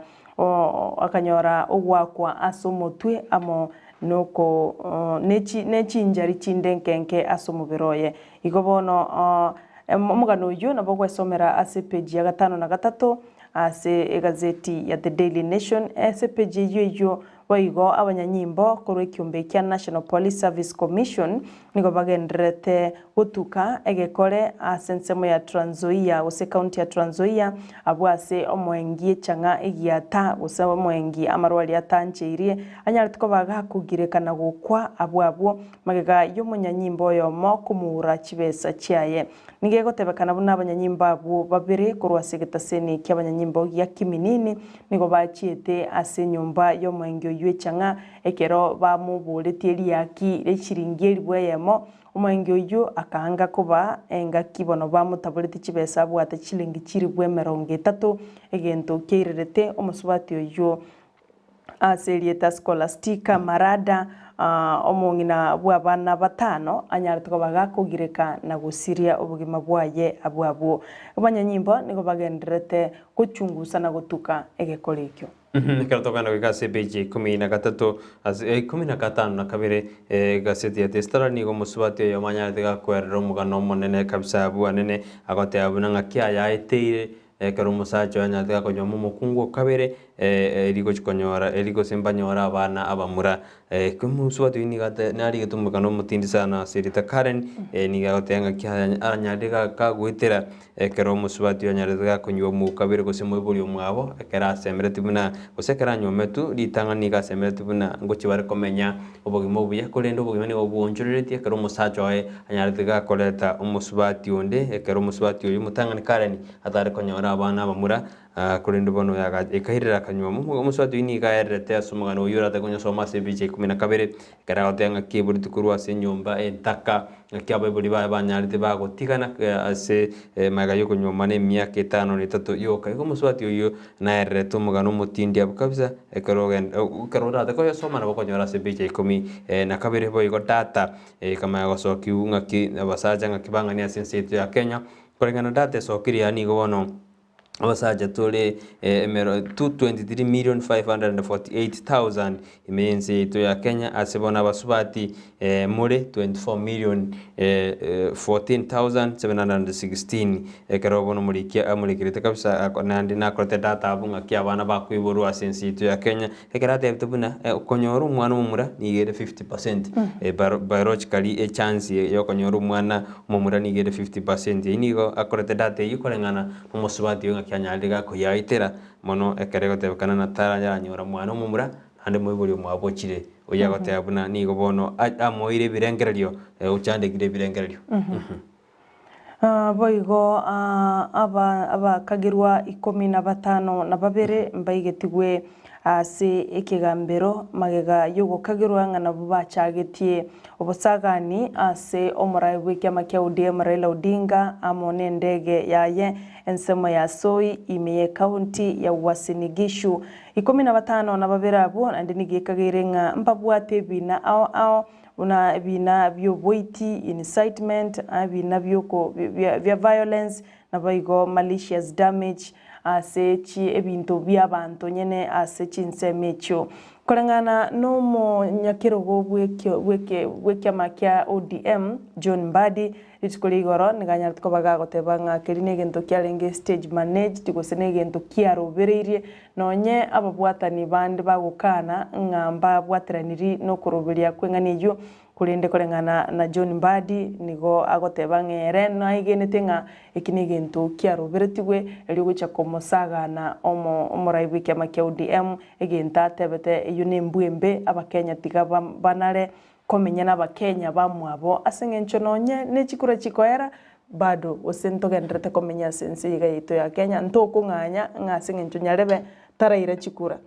akanyora ogoakwa ase omotwe amo noko ne chinchari chinde nkenke ase omobere oye. Igo bono omogano oyio nabo ogwesomera ase epeji ya gatano na gatato ase egazeti ya The Daily Nation. Ase epeji eyio eyio boigo abanyanyimbo korwa ekiombe kia National Police Service Commission nigo bagendererete gotuka egekore ase ensemo ya Trans Nzoia gose ekaunti ya Trans Nzoia abwo ase omoengi echang'a egiata gose omoengi amarwari atancheirie anyarete koba gakogireka na gokwa abwo abwo magega y'omonyanyimbo oyomo komoura chibesa chiaye. Nigo egotebekana buna abanyanyimbo abwo babere korwa ase egetaseni ki'abanyanyimbo gia Kiminini nigo bachiete ase enyomba y'omoengi oyio echang'a ekero bamoboretie riaki rie chiringi elifu eyemo Omoengi oyio akaanga koba engaki bono bamotaborete chibesa abwate chilingi chilifu emerongo etato, egento kiairerete omosubati oyio ase erieta Scholastica Marada, omong'ina bw'abana batano, anyarete koba gakogireka na gosiria obogima bwaye abwo abwo. Abanyanyimbo nigo bagendererete gochungusa na gotuka egekora ekio. Ekero tokogenda goika ase epeji ya ikomi na gatato ase ikomi na gatano na kabere egaseti ya The Standard nigo omosubati oyomo anyarete gakwerera omogano omonene kabisa abwo anene agoteba buna ng'aki ayaeteire ekero omosacha oye anyarete gakonyuoma omokungu o kabere eri gochi konyora eri gose mbanyore abana abamura. Omosubati oyio nigo ate narigete omogano omotindi sana ase erieta Karen nigo agoteba ng'aki aranyarire kagoetera Ekero omosubati onyarete gakonywa omokabere gose moibori omwabo, ekero asemeretie buna, gose ekero anyometwe, ritang'ani nigo asemeretie buna ngochia bare komenya obogima obuya, korende obogima nigo bwoonchoreretie ekero omosacha oye anyarete gakoreta omosubati onde, ekero omosubati oyio omotang'ani Karen atare konyora abana abamura, korende bono oyo aga ekairera akanyuoma. Omosubati oyio nigo aererete ase omogano oyio orate konyosoma ase ebicha ikomi na kabere, Ekero agoteba ng'a keboreti korwa ase enyomba entaka, ng'aki abaibori baye banyarete bagotigana ase magega y'okonyuomana emiaka etano na etato yoka. Igo omosubati oyio naererete omogano omotindi abwo kabisa, ekero ogenda ekero orate koyosoma nabo okonyora ase epicha ikomi na kabere boigo data ekamanya gosokiwa ng'aki abasacha ng'aki bang'ani ase ense yaito ya Kenya, koreng'ana data esokirie aa nigo bono. Abasacha tore emero 23,548,000 ime y'ense yaito ya Kenya, ase bono abasubati more 24,014,716 ekero bono omoriki amorikerete kabisa naende nakorete data abwo ng'aki abana bakoiborwa ase ense yaito ya Kenya, ekero atebete buna konyora omwana omomura nigo ere 50%, biologically echance ya okonyora omwana omomura nigo ere 50%, eyio nigo akorete data eyio koreng'ana Omosubati oyo ng'aki anyarire gakoyaetera mono ekero egotebekana na taranyora mwana omomura, naende moibori omwabo ochire. Oyio agoteba buna nigo bono amoeire ebirengererio, ochandekire ebirengererio. Boigo aba abakagerwa ikomi na batano na babere mbaigetigwe ase ekegambero magega y'ogokagerwa ng'a nabwo bachagetie Obosagani ase omoraai bw'ekiama kia ODM Raila Odinga amo nendege yaye ensemo ya Soi ime y'ecounty ya Uasin Gishu. Ikomi na batano na babere abwo naende nigo ekageire ng'a mbabwate ebina ao ao buna ebina bi'oboiti, incitement, ebina bi'oko bia violence naboigo malicious damage ase chi ebinto bi'abanto nyene ase chinsemo echio. Koreng'ana nomonyakerogo bw'ekio bw'eke bw'ekiama kia ODM, John Mbadi, rituko ria igoro nigo anyarete koba gagoteba ng'a keria negento kiarenge stage managed gose negento kiarobereirie nonye ababwatani bande bagokana ng'a mbabwateraniri nokoroberia kw'eng'ana eyio. Korende koreng'ana na John Mbadi nigo agoteba ng'a ere naegenete ng'a eki negento kiaroberetigwe erio gochia komosagana omo omorai bw'ekiama kia ODM, egento atebete eyio nembwa embe abakenya tiga banare komenya nabakenya bamwabo ase eng'encho nonye ne chikura chikoera bado gose ntogendererete komenya ase ense iga yaito ya Kenya ntokong'anya ng'a ase eng'encho nyarebe taraira chikura.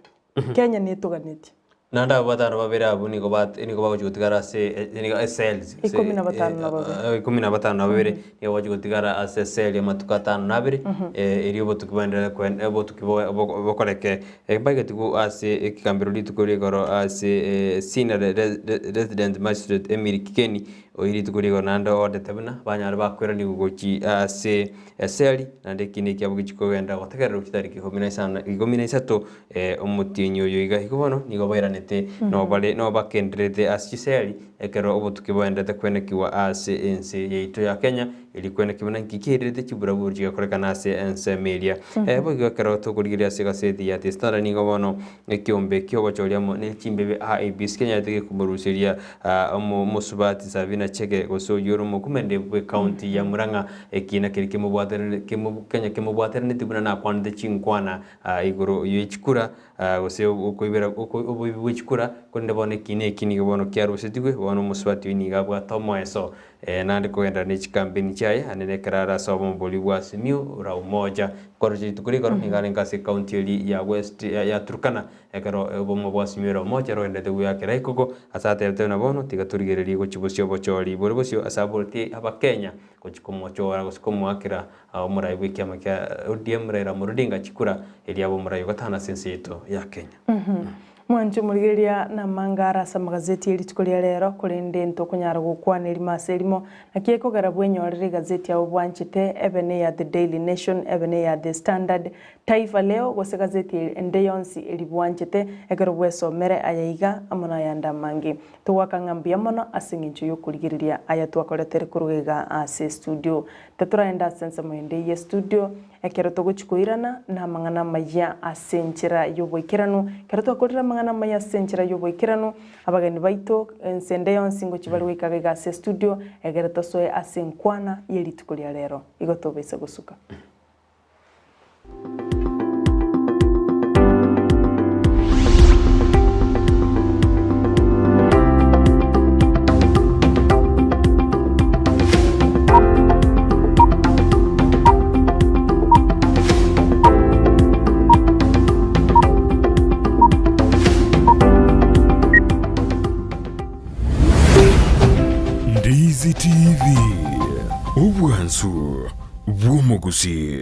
Kenya netoganetie. Naende abwo batano babere abwo nigo bat nigo bagochia gotigara ase e nigo ecells ase Ikomi na batano na babere. ikomi na batano na babere nigo bagochia gotigara ase ecell amatuko atano na abere, erio obotuki boenderere koen obotuki bo bo bokoreke. Mbaigetigwe ase ekegambero rituko rigoro ase senior resident magistrate Emily Kikeni, oyio rituko rigoro naende oodete buna banyare bakweranigwa gochia ase eseri, naende ekina ekiabo gochia kogenda gotegererwa chitariki ikomi na isano ikomi na isato omotienyi oyo iga. Igo bono nigo bairanete nobare nobakendererete ase chiseri ekero obotuki boenderete kwenekigwa ase ense yaito ya Kenya. Erio kweneki buna inki kiairerete chiburaburu chigakorekana ase ensemo eria. Boigo ekero tokorigereria ase egaseti ya The Standard nigo bono ekiombe ki'ogochoria amo ne chimbebe IEBC kenyarete gekomoruseria omosubati Sabina Chege gose oyio ore omokumende bw'ecounty ya Murang'a ekiina keria kemobwaterane kemo kenya kemobwateraneti buna nakwanete chinkwana igoro ye chikura gose okoibera oboibi bwe chikura korende bono ekiina eki nigo bono kiarusetigwe bono omosubati oyio nigo abwate omoeso Naende kogenderera ne chikampeni chiaye, ande nekero are ase obomobori bwa Azimio la Umoja. Koroche rituko rigoro nigo arenge ase ekaunti eria ya West ya Turkana ekero obomo bwa Azimio la Umoja rogendererete goakera ekoko ase atebete buna bono tiga torigererie gochia bosio obochori bore bosio ase aboreti abakenya gochia komochora gose komoakera omorai bw'ekiama kia ODM Raila Amolo Odinga chikura erio abe omorai ogatano ase ense yaito ya Kenya. Mwanche omorigereria namanga are ase amagazeti ye rituko ria rero, korende ntokonyara gokwana erimo ase erimo, naki ekogera bwenyorere egazeti yabo bwanchete, ebe neya The Daily Nation, ebe neya The Standard, Taifa Leo, gose gazeti ende yonsi eri bwanchete, ekero bwesomere aya iga amo nayande amange. Togoaka ng'a mbuya mono ase eng'encho y'okorigereria aya twakoretere korwa iga ase estudio. Tatoraenda ase ensemo ende ye studio, Ekero togochia koirana namang'ana amaya ase enchera y'oboikeranu, ekero twakorire amang'ana amaya ase enchera y'oboikeranu, abageni baito ense ende yonsi ngochia bare goika iga ase estudio, egere tosoe ase enkwana ye rituko ria rero. Igo tobaisa gosuka. Ndizi TV, obwansu bw'omogusii.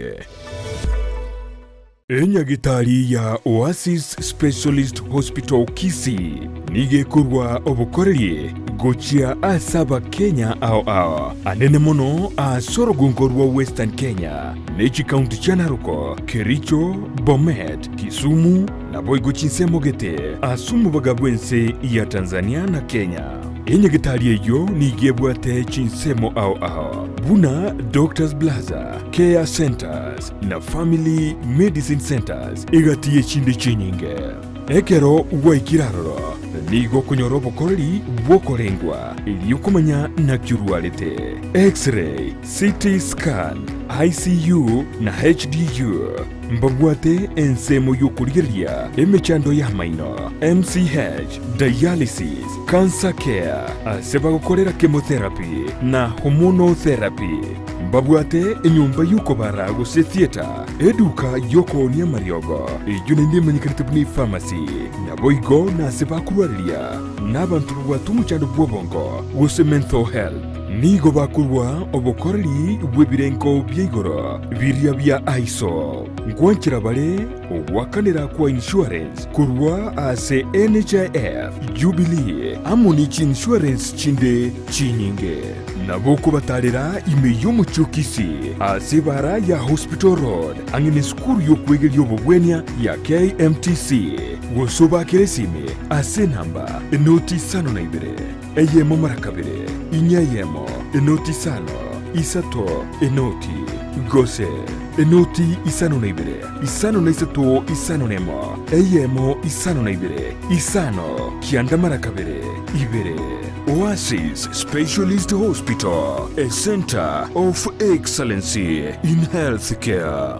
Enyagitari ya Oasis Specialist Hospital Kisii nigo ekorwa obokoreri gochia ase Abakenya ao ao, anene mono ase orogongo rwa Western Kenya ne chikaunti chia Narok, Kericho, Bomet, Kisumu naboigo chinsemo gete ase omobaga bw'ense ya Tanzania na Kenya. Enyagitari eyio nigo ebwate chinsemo ao ao buna Doctors Plaza, Care Centers, na Family Medicine Centers egati y'echinde chinyinge. Ekero gwaikire aroro, nigo okonyora obokoreri bw'okorengwa erio komanya naki orwarete, X-ray, CT scan, ICU na HDU. Mbabwate ensemo y'okorigereria emechando y'amaino, MCH, dialysis, cancer care, ase bagokorera chemotherapy na hormonal therapy. Mbabwate enyomba y'okobara gose theatre, eduka y'okoonia amariogo, eyio naende emanyekanete buna epharmacy, naboigo nase bakorwareria nabanto babwate omochando bw'obongo gose mental health. Nigo bakorua obokoreri bw'ebirengo bia igoro biria bia ISO. Nkwanchera bare ogoakanera kwa insurance korwa ase NHIF, Jubilee amo ne chiinsurance chinde chinyinge. Nabo okobatarera ime y'omochie o Kisii ase ebara ya Hospital Road ang'e nesukuru y'okwegeria obobwenia ya KMTC, gose obakere esimi ase enamba enoti isano na ibere, eyemo mara kabere, inye eyemo, enoti isano, isato, enoti. Gose enoti 52, 53 51, eyemo 52, 5, 92 2. Oasis Specialist Hospital, a centre of excellency in healthcare.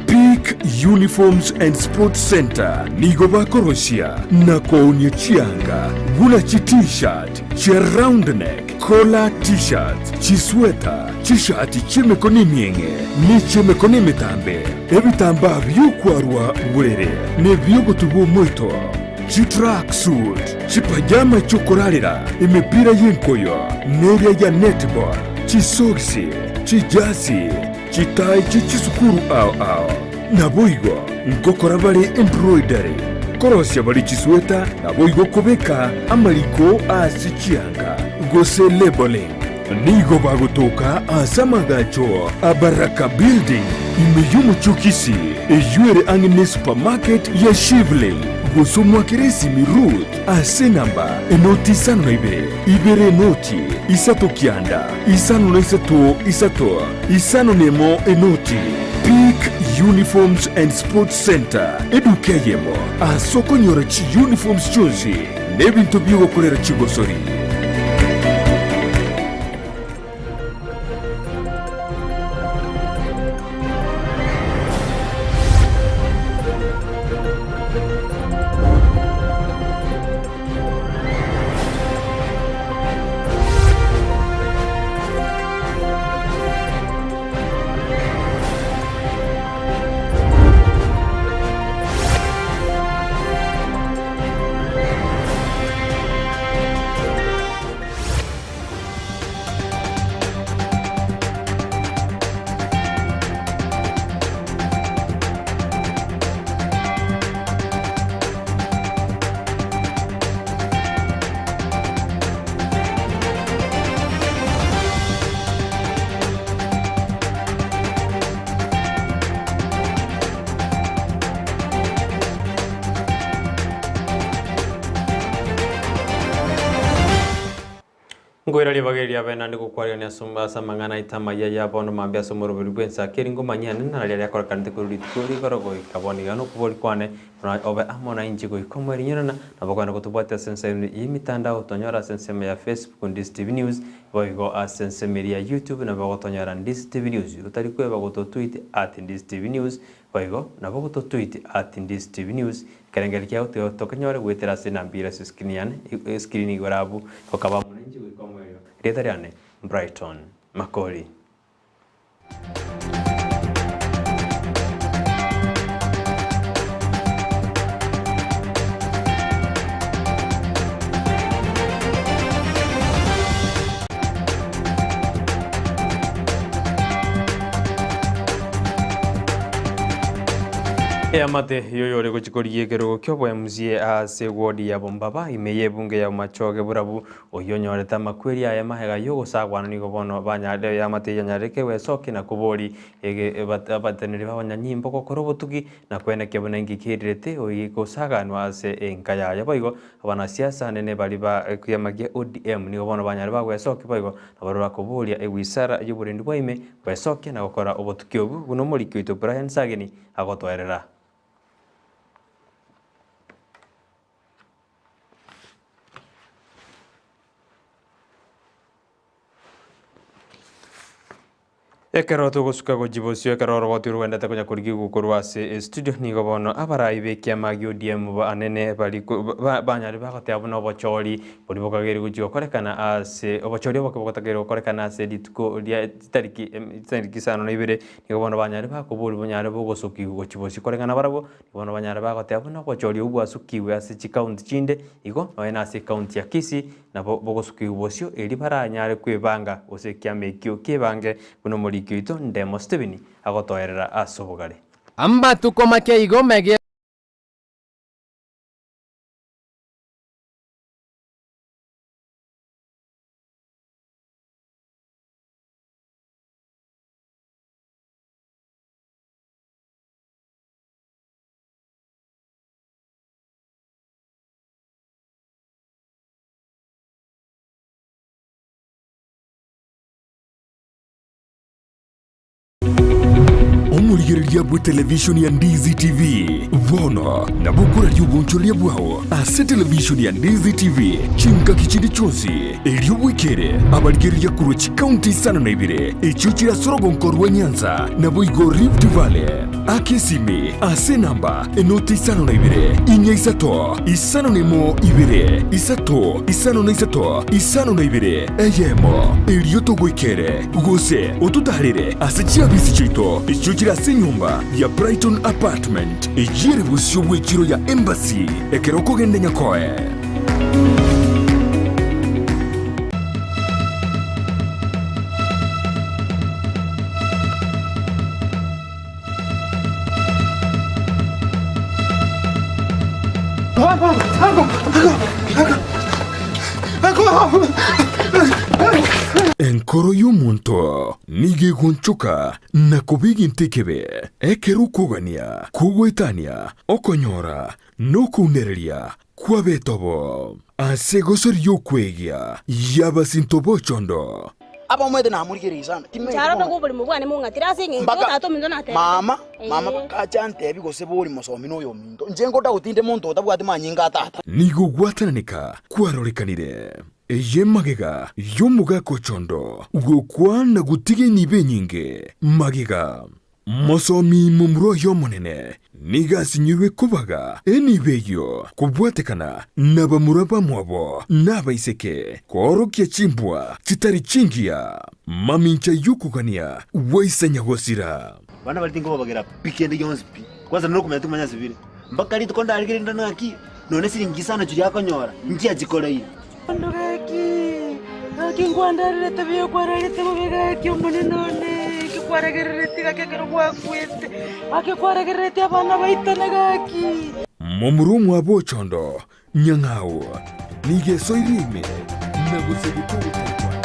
Peak Uniforms and Sports Centre nigo bakorosia na koonia chianga buna chi T-shirt, chia round neck, collar T-shirts, chisweta, chishati chi'emekono emieng'e ne chi'emekono emetambe, ebitambaa bi'okwarwa borere na ebi'ogotuba omoito, chitracksuit, chipajama chi'okorarera, emepira y'enkoyo neria ya netball, chisogisi, chijasi, Chitai chie chisukuru ao ao. Naboigo ngokora bare embroidery, korosia bare chisweta, naboigo kobeka amariko ase chianga, gose labeling. Nigo bagotoka ase amagacho a Baraka Building ime y'omochie o Kisii, eyio ere ang'e ne supermarket ya Shivling, gose omwakere esimi Ruth ase enamba enoti 52 2 0 3 9 53 3 51 enoti. Peak Uniforms and Sports Centre, eduka eyemo ase okonyora chiuniforms chionsi na ebinto bi'ogokorera chigosori. Nkoira ribaga eri riabe naende gokwarigania ase ase amang'ana aito amaya ya bono mambia ase omoroberi bw'ensa keri ngomanyia ane nararia riakorekanete korwa rituko rigoro goika bono iga nokobori kwane buna obe amo nainche goika omoerinyerana nabo okogenda gotobwatia ase ensemo y'emitandao tonyore ase ensemo ya Facebook Ndisi TV News boigo ase ensemo eria ya YouTube nabo ogotonyora Ndisi TV News otari kweba gototweet at Ndisi TV News boigo nabo ogototweet at Ndisi TV News Ekerengerio kiao tiga tokenyore goetera ase enamba ere ase escreen yane, escreen igoro abwo, gokaba amo nainche goika omoerio. Erieta riane, Brighton Makori. Eamate y'oyore gochia korigia ekerogo ki'oboMCA ase ewodi ya Bombaba ime y'ebunge ya Bomachoge Borabu, oyio onyorete amakweri aye magega y'ogosagwana nigo bono banyarire eamate eyio yanyarire gwesokia na kobori ege abateneneri b'abanyanyimbo gokora obotugi na kwenekia buna inki kerirete oyio gosaganwa ase enka yaye. Boigo abanasiasa anene baria ba ekiama gia ODM nigo bono banyarire bagwesokia boigo nabarabwo bakoboria ewisara y'oborendi bwa ime gwesokia na gokora obotuki obwo buna omoriki oito Brian Sagini agotoerera. Ekero togosuka gochia bosio ekero oroboti rogendete konya korigigwa korwa ase estudio nigo bono abarai b'ekiama gia ODM anene bari banyare bagoteba buna obochori boria bokageire gochia gokorekana ase obochori oboke bogotakeire gokorekana ase rituko ria chitariki chitariki isano na ibere nigo bono banyare bakoboria bonyare bogosokigwa gochia bosio koreng'ana barabwo nigo bono banyare bagoteba buna obochori obwo bwasokigwe ase chikaunti chinde igo nonye na ase ekaunti ya Kisii Nabo bogosukigwa bosio erio baranyare kwebanga, gose ekiama ekio kebange, buna omoriki oito Ndemo Stephen agotoerera ase obogare. Amatuko make igo mege. Omorigereria bw'etelevishoni ya Ndizi TV bono nabo okoraria obonchoreria bwao ase televishoni ya Ndizi TV chingaki chinde chionsi, erio bwekere abarigereria korwa chikaunti isano na ibere echio chire ase orogonko rwa Nyanza naboigo Rift Valley. Aka esimi ase enamba enoti 52 4 5 01 2 3 5 52 eyemo, erio togoikere gose ototaarere ase chiabisi chiaito echio chire ase enyomba ya Brighton Apartment, eyio ere bosio bw'echiro ya Embassy ekero okogenda Nyakoe. Enkoro y'omonto nigo egonchoka na koba egento ekebe, ekero okogania, kogoetania, okonyora, na okounereria kwabe etobo. Ase egosori y'okwegia y'abasinto b'ochondo. Abamwete namorigereria sana, timanyeti Inche aro bono. togwa oborimo bwane mong'atire ase eng'encho Mpaka tata ominto natebete. mama, mama Ee. bakacha antebi gose bori mosomi noyo ominto. Inche nkoda tinde monto otabwati manyinga a tata. Nigo gwatananeka kwarorekanire. Eye magega y'omogaka ochondo gokwa na gotiga enibo enyinge magega. Mosomi momura oye omonene nigo asinyirwe kobaga enibo eyio kobwatekana nabamura bamwabo na abaiseke, koorokia chimbwa chitari chingiya, mamincha y'okogania gwaisa nyagosira. Abana baria tinkobabagera pi kende gionsi pi, kwanza nokomanya tikomanya ase bire, mpaka rituko ndarigererie rinde ng'aki, nonye siringi isano chiria akonyora, nchiachikoreire. Bono gaki, gaki nkwandererete buya okwararete bobe gaki omonene one, eki kwaragerereti gaki ekero gwakwete, gaki kwaragerereti abana baitane gaki. Momura omwabo ochondo nyang'au nigo esoirie ime na gosegeka ogotari kwaye.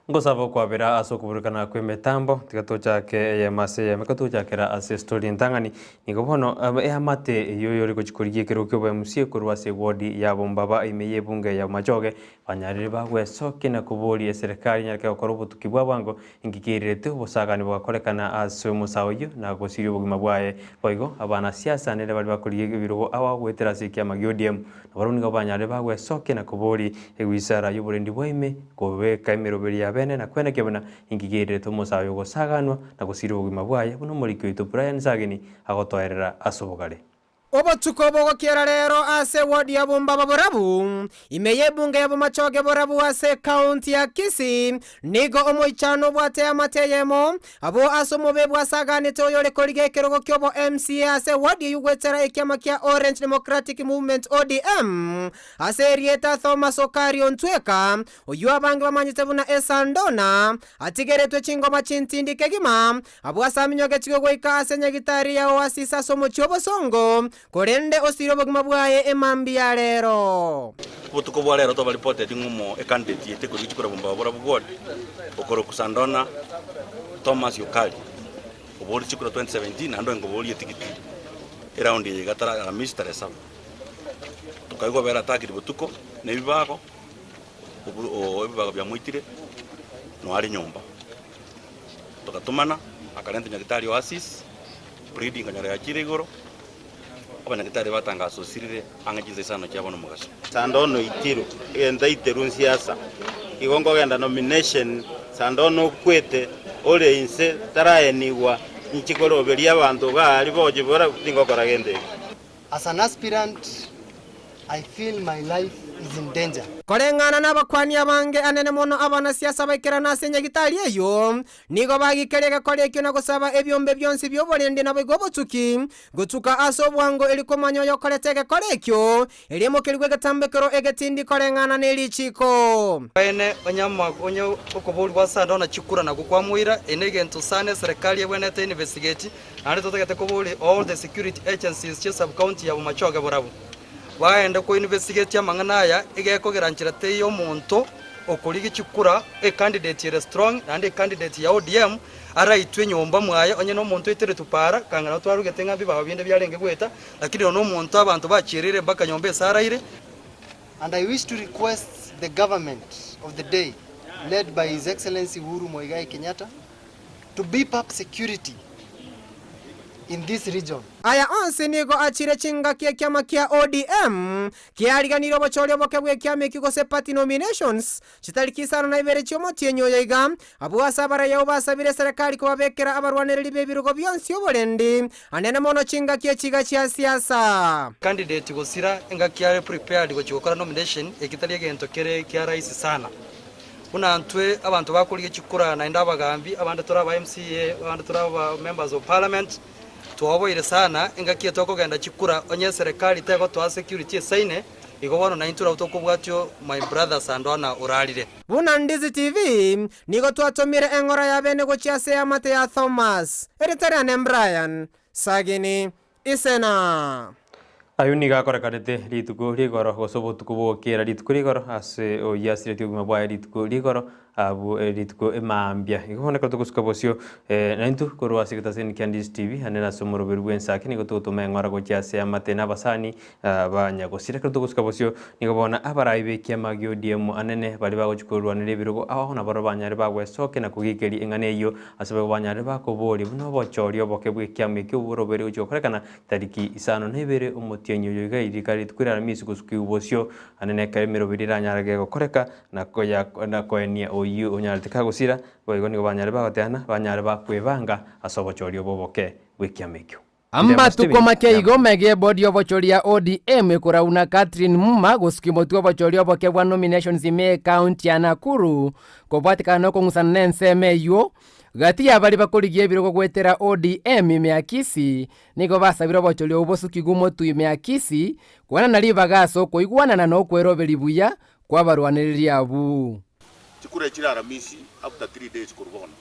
Ngosaba okwabera ase okoburukana kw'emetambo, tiga tochake eyemo ase eyemo, tiga tochakera ase estori entang'ani. Nigo bono eamate eyio oyore gochia korigia ekerogo ki'oboMCA korwa ase ewodi ya Bombaba ime y'ebunge ya Bomachoge, banyarire bagwesokia na koboria eserekari enyareke gokora obotuki bwa bwango inki keirerete obosagani bogakorekana ase omosae oyio na gosiria obogima bwaye. Boigo abanasiasa nere baria bakorigia ebirogo ao goetera ase ekiama gia ODM Nabarabwo nigo banyarire bagwesokia na koboria ewisara y'oborendi bwa ime, kobeka emeroberi y'abene na kwenekia buna inki keirerete omosae oyo gosaganwa na gosiria obogima bwaye, buna omoriki oito Brian Sagini agotoerera ase obogare. Obotuko bogokiera rero ase ewodi ya Bombaba Borabu, ime y'ebunge ya Bomachoge Borabu ase ekaunti ya Kisii, nigo omoichano obwate eamate eyemo, Abwo ase omobe bwasaganete oyore korigia ekerogo ki'obo MCA ase ewadi eyio goetera ekiama kia Orange Democratic Movement, ODM, ase erieta Thomas Okari Ontweka, oyio abange bamanyete buna Esandona, atigeretwe chingoma chintindi kegima, abwo ase aminyogetigwe goika ase nyagitari ya Oasis ase omochie o Bosongo, korende osire obogima bwaye emambia ya rero. Obotuko bwa rero twabaripoteti ng'a omo ecandidate yaito ekorigia chikura bombaba borabwo bwode okorokwa Sandona Thomas Okari oborie chikura 2017 naende oenga oborie etigiti eround eye iga tara Aramisi tarehe saba. Tokaigwa bera atakire botuko na ebibago obu oo ebibago biamoitire noe are nyomba. Togatomana akarenta nyagetari Oasis, bleeding nkanyora yachire igoro. Abanyagitari batangasa osirire ang'e chinsa isano chia bono mogaso. Sandono itiru, egento aiteru nsiasa, igo nkogenda nomination, Sandono okwete, ore inse taraenigwa, inche koroberia abanto iga aria boche bora tingokora gento eke. As an aspirant, I feel my life is in danger. Koreng'ana nabakuani abange anene mono abanasiasa baikerana ase enyagitari eyio, nigo bagikeria egekora ekio na gosaba ebiombe bionsi bi'oborendi naboigo obotuki, gotuka ase obwango erio komanya oyokorete egekora ekio, erio emokerigwe egetambekero egetindi koreng'ana ne richiiko. Ekeene, onye onye okoborigwa ase ande ona chikura nakwo kwamoira, eye negento sana eserekari ebwenerete investigate, naende totagete koboria all the security agencies chie sub county ya Bomachoge Borabu. Baende ko investigate amang'ana aya, egekogera nchera teiyo omonto okorigia chikura, ecandidate ere strong naende ecandidate ya ODM araitwe nyomba mwaye onye na omonto oiteretwe para, kang'ana nabo twarugete ng'a mbibao binde biarenge goeta, lakini nonya omonto abanto bachiereire mpaka nyomba ase araire. And I wish to request the government of the day, led by His Excellency Uhuru Muigai Kenyatta, to beef up security in this region. Aya onsi nigo achire chingaki ekiama kia ODM kiariganirie obochori oboke bw'ekiama ekio gose party nominations chitariki isano na ibere chi'omotienyi oyo iga. Abwo ase abaraiyo basabire eserekari kobabekera abarwanereri b'ebirogo bionsi oborendi, anene mono chingaki echi iga chia siasa. Candidate gosira engaki are prepared gochia gokora nomination eki tari egento kere kia rahisi sana. Buna ntwe abanto bakorigia chikura naende abagambi, abande tore aba MCA, abande tore aba members of parliament, twaoboire sana engaki eye tokogenda chikura onye eserekari tegotoa security esaine, igo bono naintwe nabo tokobwatio my brother Sandona orarire. Buna Ndizi TV, nigo twatomire eng'ora ya bene gochia ase eamate ya Thomas, erieta riane Brian, Sagini, Isena. Ayio nigo akorekanete rituko ri'igoro, gose obotuko bw'ogokera rituko ri'igoro, ase oyio asiretie obogima bwaye rituko ri'igoro, abwo rituko emambia. Igo bono ekero togosuka bosio, naintwe korwa ase egetaseni kia Ndizi TV, ande nase omoroberi bw'ensaki, nigo togotoma eng'ora gochia ase amate na abasani ba nyagosira. Ekero togosuka bosio, nigo bono abarai b'ekiama gia ODM anene baria bagochia korwanera ebirogo ao nabarabwo banyare bagwesokia na kogikeria eng'ana eyio, ase barabwo banyare bakoboria buna obochori oboke bw'ekiama ekio oboroberi gochia gokorekana tariki isano na ibere omotienyi oyo iga rikare rituko ria Aramisi gosukigwa bosio, anene ekero emeroberi eranyarege gokoreka na koya na koenia oyio onyarete kagosira, boigo nigo banyare bagoteana banyare bakwebanga ase obochori obo oboke bw'ekiama ekio. Amatuko make igo omega ebodi y'obochori ya ODM ekorauna Catherine Muma gosukia omotwe obochori oboke bwa nominations ime ekaunti ya Nakuru kobwatekana nokong'usana nensemo eywo gati ya baria bakorigia ebirogo goetera ODM ime ya Kisii nigo basabire obochori obwo bosukigwe omotwe ime ya Kisii koenana ribaga ase okoigwanana na okweroberia buya kwabarwanereria abwo. Chikura chire Aramisi after 3 days korwa bono.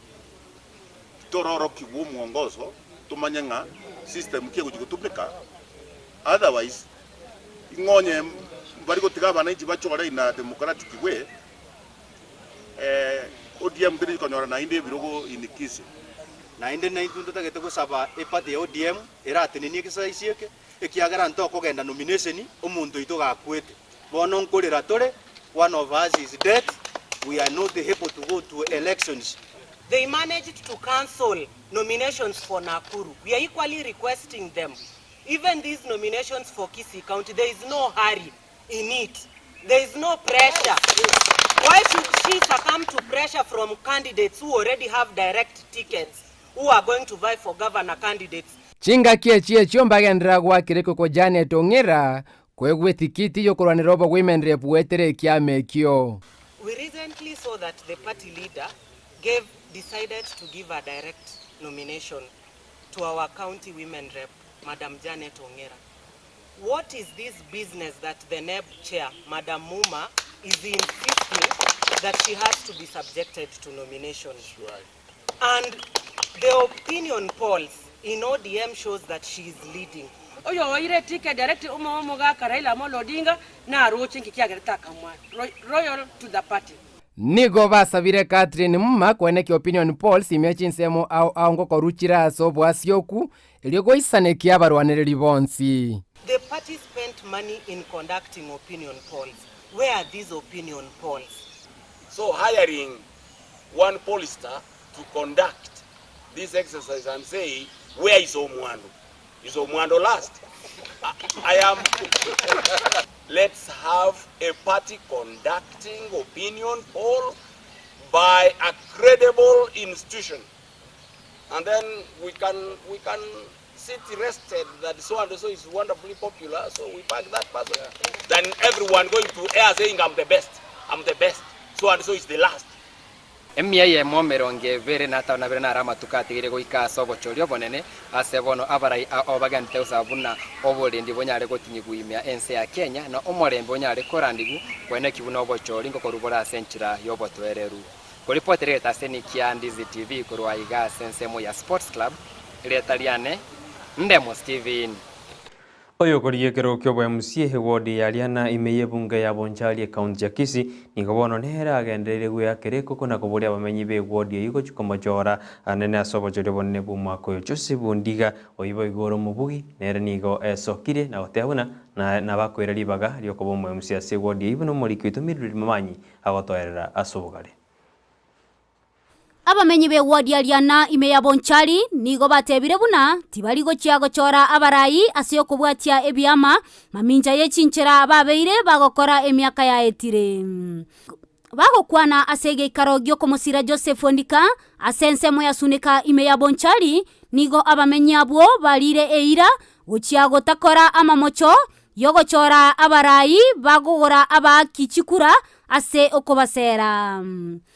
Tororokigwe omwongoso tomanye ng'a system ki egochia gotumeka otherwise ing'o onye mbari gotiga abananchi bachore in a democratic way ODM teri konyora naende ebirogo in Kisii. Naende naintwe ntotagete gosaba eparty ya ODM eratenenie egesaisi eke, ekiagera ntokogenda nomination omonto oito gakwete. Bono nkorera tore, one of us is dead, we are not able to go to elections. They managed to cancel nominations for Nakuru. We are equally requesting them, even these nominations for Kisii County, there is no hurry in it. There is no pressure. Why should she succumb to pressure from candidates who already have direct tickets, who are going to vie for governor candidates? Chingaki echi echio mbagenderera goakera ekoko Janet Ong'era koegwa etikiti y'okorwanera obowomen rep goetera ekiama ekio. We recently saw that the party leader gave decided to give a direct nomination to our county women rep, Madam Janet Ong'era. What is this business that the NEB chair, Madam Muma, is insisting that she has to be subjected to nomination? And the opinion polls in ODM shows that she is leading. Oyo oire ticket direct omo omogaka Raila Amolo Odinga naroche nki kiagerete akamwana loyal to the party. Nigo basabire Catherine Muma koenekia opinion polls ime chinsemo ao ao ngokoruchire ase oboasioku erio goisanekia abarwanereri bonsi. The party spent money in conducting opinion polls. Where are these opinion polls? So hiring one pollster to conduct this exercise and say, where is Omwando? Is Omwando last? I am. Let's have a party conducting opinion poll by a credible institution. And then we can sit rested that so and so is wonderfully popular, so we back that person. Than everyone going to air saying, I'm the best, I'm the best, so and so is the last. Emia eyemo emerongo ebere na atano na abere naro amatuko atigaire goika ase obochori obonene, ase bono abarai ao bagenderete gosaba buna oborendi bonyare gotinyigwa ime ya ense ya Kenya, na omorembe onyare korandigwa koeneki buna obochori ngokorwa bore ase enchera y'obotoereru. Koripotera egetaseni kia Ndizi TV korwa aiga ase ensemo ya Sports Club, erieta riane Ndemo Steven. Oyokorigia ekerogo kia obo MCA eward ya Riana ime y'ebunge ya Bonchari ekaunti ya Kisii nigo bono nere agendereire gweakera ekoko na koboria abamenyi b'eward eyio gochia komochora anene ase obochori obonene bw'omwaka oyo. Joseph Ondiga oyio boigo ore omobugi nere nigo esokire na goteba buna nabakoira ribaga riokoba omo MCA ase eward eyio buna omoriki oito Mildred Momanyi agotoerera ase obogare. Abamenyi b'ewodi ya Riana ime ya Bonchari nigo batebire buna tibari gochia gochora abarai ase okobwatia ebiama mamincha ye chinchera babeire bagokora emiaka yaetire. Bagokwana ase egeikaro gi'okomosira Joseph Ondika ase ensemo ya Sunika ime ya Bonchari, nigo abamenyi abwo barire eira gochia gotakora amamocho y'ogochora abarai bagogora abaaki chikura ase okobasera.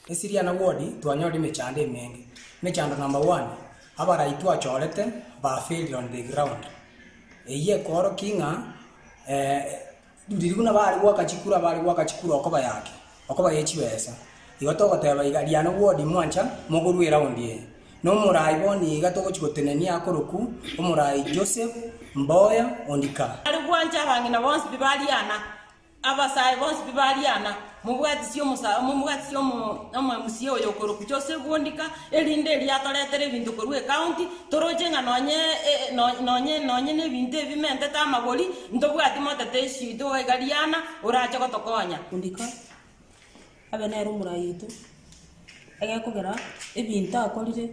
Esiriana ward twanyorire emechando emenge. Emechando number one, abarai twachorete ba failed on the ground. Eyio ekoorokia ng'a riria buna bare goaka chikura bare goaka chikura okoba yake, okoba ye chibesa. Igo togoteba iga Riana ward mwancha mogorwe eround eye. Na omorai bono iga togochia gotenenia akorokwa omorai Joseph Mboya Ondika. Are gwancha abang'ina bonsi pi ba Riana, Abasae bonsi pi ba Riana, mobwatisie omosa mobwatisie omo omoMCA oyo okorokwa Joseph Ondika, erinde erio atoretere ebinto korwa ecounty, toroche ng'a nonye nonye nonye na ebinto ebi bimentete amagori, ntobwati motete issue oito iga iga Riana, orache gotokonya. Ondika, abe nere omorai oito, egekogera ebinto akorire,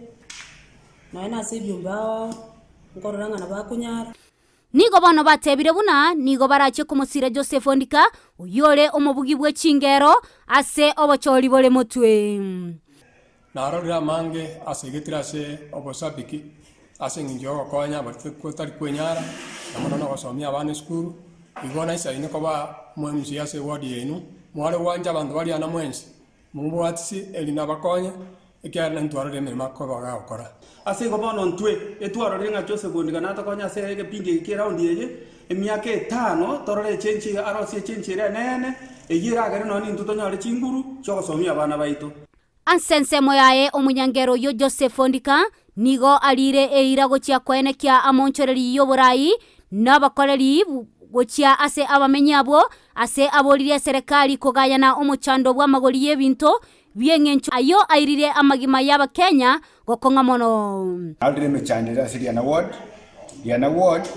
nonya na ase ebiombe ao, nkorora ng'a nabo akonyara. Nigo bono batebire buna nigo barachie komosira Joseph Ondika, oyio ore omobugi bwe chingero ase obochori bore motwe. Narorire amange asegetire ase obosabiki ase engencho y'ogokonya abaria tari kwenyara, na mono nogosomia abana esukuru. Igo naisaine koba omwemc ase eward yaino, mware gwancha abanto baria ana mwensi. Mobwatisi erinde abakonye, ekiagera nintwarorire emeremo akoba gagokora. Ase igo bono ntwe etwarorire ng'a Joseph Ondiga natokonye ase egepindi eke ki'eraundi eye, emiaka etano, torore echenchi arosie echenchi ere enene, eyio eragere nonya nintwe tonyore chinguru chi'ogosomia abana baito. Ase ensemo yaye omonyangero oyio Joseph Ondika nigo ariire eira gochia koenekia amonchoreri y'oborai na abakoreri gochia ase abamenyi abwo, ase aboririe eserekari kogayana omochando bw'amagori y'ebinto bi'eng'encho ayio airire amagima y'Abakenya gokong'a mono. Narorire emechando ere ase Riana Ward, Riana Ward,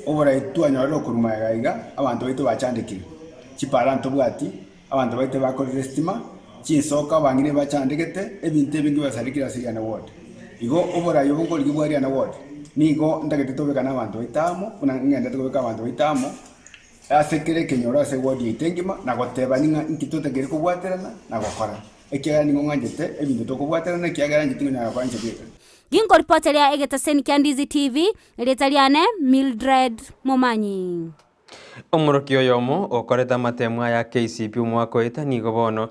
oborai twanyorire okorwa magega iga, abanto baito bachandekire, chipara ntobwati, abanto baito bakorire estima, chinsoko abang'ina ebachandegete, ebinto ebinge biasarekire ase Riana Ward. Igo oborai obo nkorigia bwa Riana Ward, nigo ntagete tobekane abanto baito amo, buna ng'endete kobeka abanto baito amo, ase kera ekenyoro ase eward yaito engima, na gotebani ng'a inki totakeire kobwaterana na gokora. Ekiagera nigo ng'anchete ebinto tokobwaterana, ekiagera inche tingonyara gokora inche bweka. Ginkoripoteria egetaseni kia Ndizi TV, erieta riane Mildred Momanyi. Omorokia oyomo okorete amatemo aya KCPE omwaka oeta nigo bono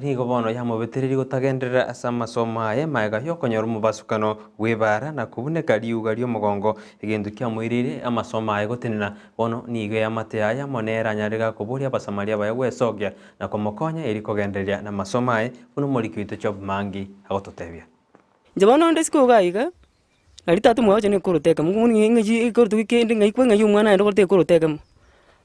nigo bono yamobetereirie gotagenderera ase amasomo aye magega yokonyora omobasukano bw'ebaara na kobuneka riuga ri'omogongo egento kiamoireire amasomo aye gotenena bono nigo eamate aye amo nere anyare gakoboria abasamaria baye gwesokia na komokonya erio kogendereria namasomo aye buna omoriki oito Job Mangi agototebia. Inche bono onde isiko iga iga, Nari tata omwabo ocha nekoroto ekemo, ng'ai ekoroto kende ng'ai kwa ng'ai omwana aye okorote ekoroto ekemo.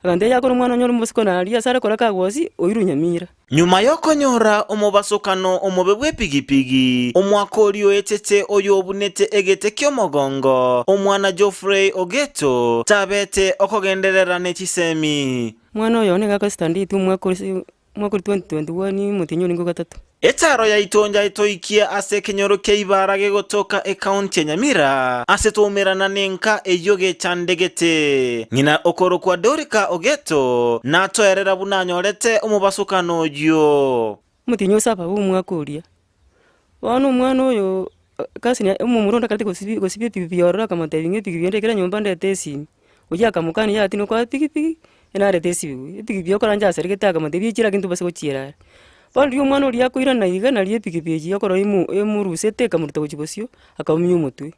Agantebia yakora omwana onyore omosiko naria ase arekora kagosi oirwe nyamira. Nyuma y'okonyora omobasokano omobe bw'epigipigi, omwaka oria oetete oyo obunete egete ki'omogongo, omwana Geoffrey Ogeto tabete okogenderera ne chisemi. Omwana oyo nigo agostanditie omwaka ase Omwaka o 2021 omotienyi oringe ogatato. Etaaro yaito njaitoikie ase ekenyoro kia Ibara gegotoka ekaunti ya Nyamira, ase twaumerana nenka eyio gechandegete. Ng'ina okorokwa Dorika Ogeto natoerera buna anyorete omobasokano oyio. Omotienyi o saba bw'omwaka oria. Bono omwana oyo cousin yaye omomura onde akareta gosibi gosibia epikipiki ororo akamotebia ng'a epikipiki ende ekero nyomba ndete esimi. Oyio akamokania yaya tinokoa epikipiki, narete esimi, epikipiki okorancha asaregete akamotebia echire ake ntobasa gochiera are. Bono riria omwana oria akoirana iga nario epikipiki echi yokorora emo emorusete ekamoruta gochia bosio, akaumia omotwe.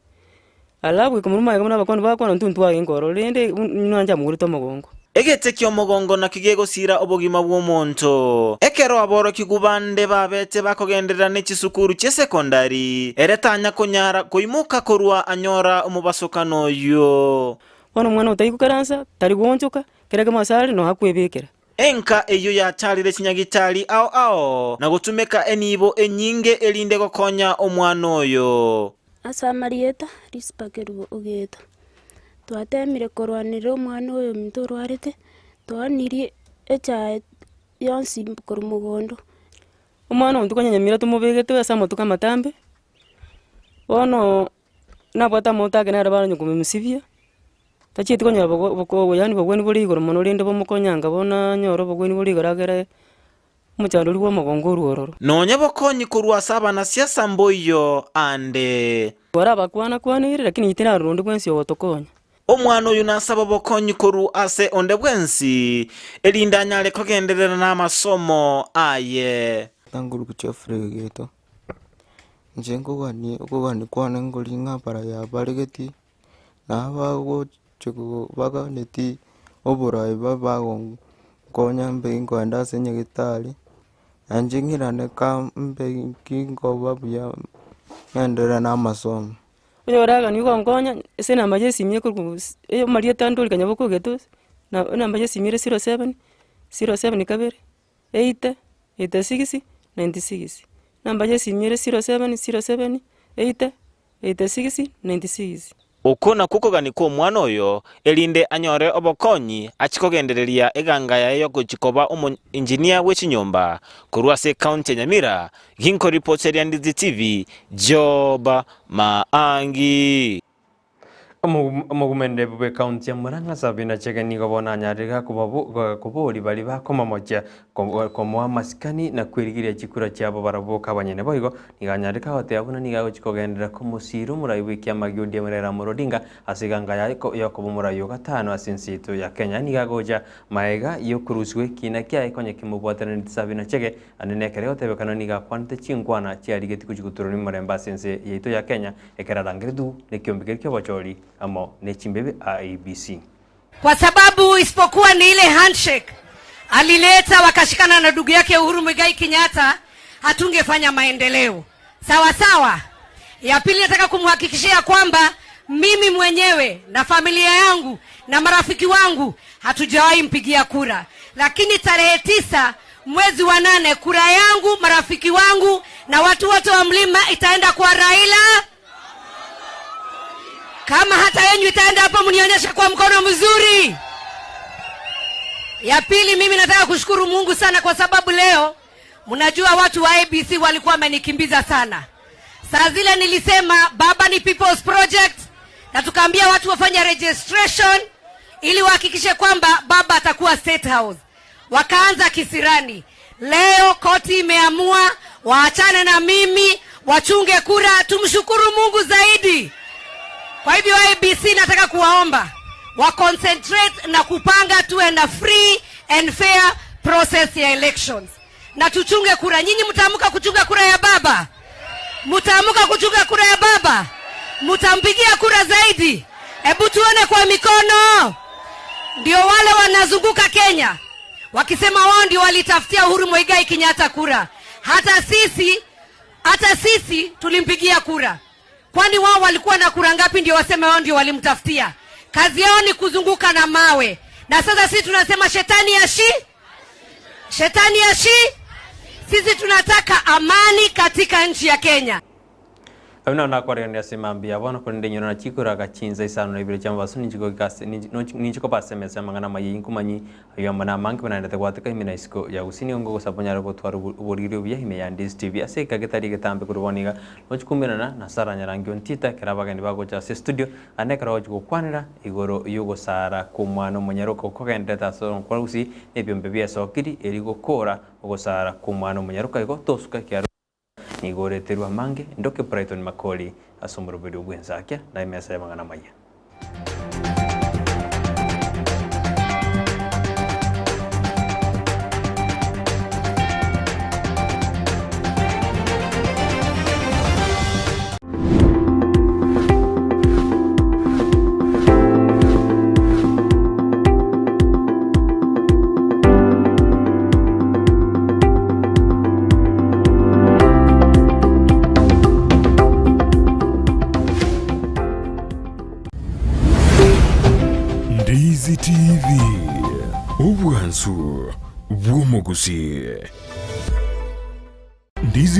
Alafu ekamoruma magega buna abakwani bakwana intwe ntwarenge ororo rende inwanche amogorete omogongo. Egete ki'omogongo nakio gegosira obogima bw'omonto. Ekero aborokigwa bande babete bakogenderera ne chisukuru chi'esekondari, ere tanya konyara koimoka korwa anyora omobasokano oyio. Bono omwana otari gokaransa, tari goonchoka, kera ekemo ase are noo akwebekera. Enka eyio yatarire chinyagitari ao ao na gotumeka enibo enyinge erinde gokonya omwana oyo. Ase amarieta, Rispa kerubo ogeto. Twatemire korwanerera omwana oyo ominto orwarete, twaanirie echae yonsi korwa mogondo. Omwana oyo ntokonyenyamira tomobegete ase amatuko amatambe, bono nabwate amaote ake naro baranywa komosibia, tachieti konyora bogo boko yaani obogweni bore igoro mono rende bomokonyanga bono anyore obogweni bore igoro agere omochando oria bwa omogongo orwe ororo. Nonya bokonyi korwa ase abanasiasa mboiyo ande. Twarabakwana kwanire, lakini inche tinarora onde bwensi ogotokonya. Omwana oyo nasaba obokonyi korwa ase onde bwensi, erinde anyare kogenderera namasomo aye. Tanguru Geoffrey Ogeto, inche nkogani okogani kwane nkori ng'a bara yabaregeti, na abagochi baganeti oborai babe bagonkonya mbe nkoenda ase nyagetari, na inche ng'irane ka mbe nki nkoba buya ng'enderere na amasomo. Onye oraganie gonkonya, ase enamba ya esimi ekorwa gose amarieta ande orikanya bokogetwa ase, na enamba ya esimi ere zero seven, zero seven kabere, eighty, 86, 96. Enamba ya esimi ere zero seven, zero seven, eighty, 86, 96. Oko nakwo okogania kw'omwana oyo, erinde anyore obokonyi achie kogendereria eganga yaye y'ogochia koba omoengineer bwe chinyomba korwa ase ecounty ya Nyamira, Ginkoripoteria Ndizi TV, Job Maangi. Omogumende bw'ekaunti ya Murang'a Sabina Chege nigo bono anyarire kobori baria bakomomochia komoa amasikani na kwerigeria chikura chiabo barabwo boka abanyene. Boigo nigo anyarire goteba buna nigo agochia kogenderera komosira omorai bw'ekiama gia ODM Raila Amolo Odinga ase eganga yaye yokoba omorai o gatano ase ense yaito ya Kenya. Nigo agocha maega yokorusigwa ekina kiaye konya kimobwatananeti Sabina Chege ande nekero egotebekana nigo akwanete chinkwana chiarigetie gochia goturania omorembe ase ense yaito ya Kenya ekero arangeretu nekiombe keria ki'obochori amo ne chimbebe IEBC. Kwa sababu isipokuwa ni ile handshake alileta wakashikana na ndugu yake Uhuru Muigai Kenyatta, hatungefanya maendeleo. Sawa sawa. Ya pili, nataka kumhakikishia kwamba mimi mwenyewe na familia yangu na marafiki wangu hatujawahi mpigia kura, lakini tarehe 9 mwezi wa 8 kura yangu, marafiki wangu na watu wote wa mlima itaenda kwa Raila. Kama hata yenyu itaenda hapo, mnionyeshe kwa mkono mzuri. Ya pili, mimi nataka kushukuru Mungu sana kwa sababu leo mnajua watu wa ABC walikuwa wamenikimbiza sana. Saa zile nilisema baba ni People's Project, na tukaambia watu wafanye registration ili wahakikishe kwamba baba atakuwa State House. Wakaanza kisirani. Leo koti imeamua waachane na mimi, wachunge kura. Tumshukuru Mungu zaidi. Kwa hivyo ABC nataka kuwaomba wa concentrate na kupanga, tuwe na free and fair process ya elections na tuchunge kura. Nyinyi mtaamka kuchunga kura ya baba? Mtaamka kuchunga kura ya baba? Mtampigia kura zaidi? Hebu tuone kwa mikono. Ndio wale wanazunguka Kenya wakisema wao ndio walitafutia Uhuru Muigai Kenyatta kura. Hata sisi tulimpigia kura. Kwani wao walikuwa na kura ngapi ndio waseme wao ndio walimtafutia? Kazi yao ni kuzunguka na mawe. Na sasa sisi tunasema shetani ashi, shetani ashi. Sisi tunataka amani katika nchi ya Kenya. Abina nakwarĩganĩra cimambia bono kũrĩ nyona na chikũraga chinza isano na ibere cha mabaso ninchiko gikase ninchiko basemesa mang'ana maye inkumanyi ayo amana mangi banandete gwateka ime na isiko ya gusini ongo gosabonyara gotwara oboriri obuya ime ya Ndizi TV ase ekagetari getambe koroboniga nochikumirana na Sarah Nyarangi Ontita kera abageni bagocha ase studio ande ekero ogochi gokwanera igoro yogosara kwa omwana omonyaroka okogenderete ase onkwa gusii na ebiombe biesokiri eri gokora ogosara kwa omwana omonyaroka igo tosuka ekiaro nigo oreterwa amange ndoke Brighton Makori ase omoroberi obwensakia na emesa ya mang'ana maya. Omwansu bw'omogusii. Ndizi.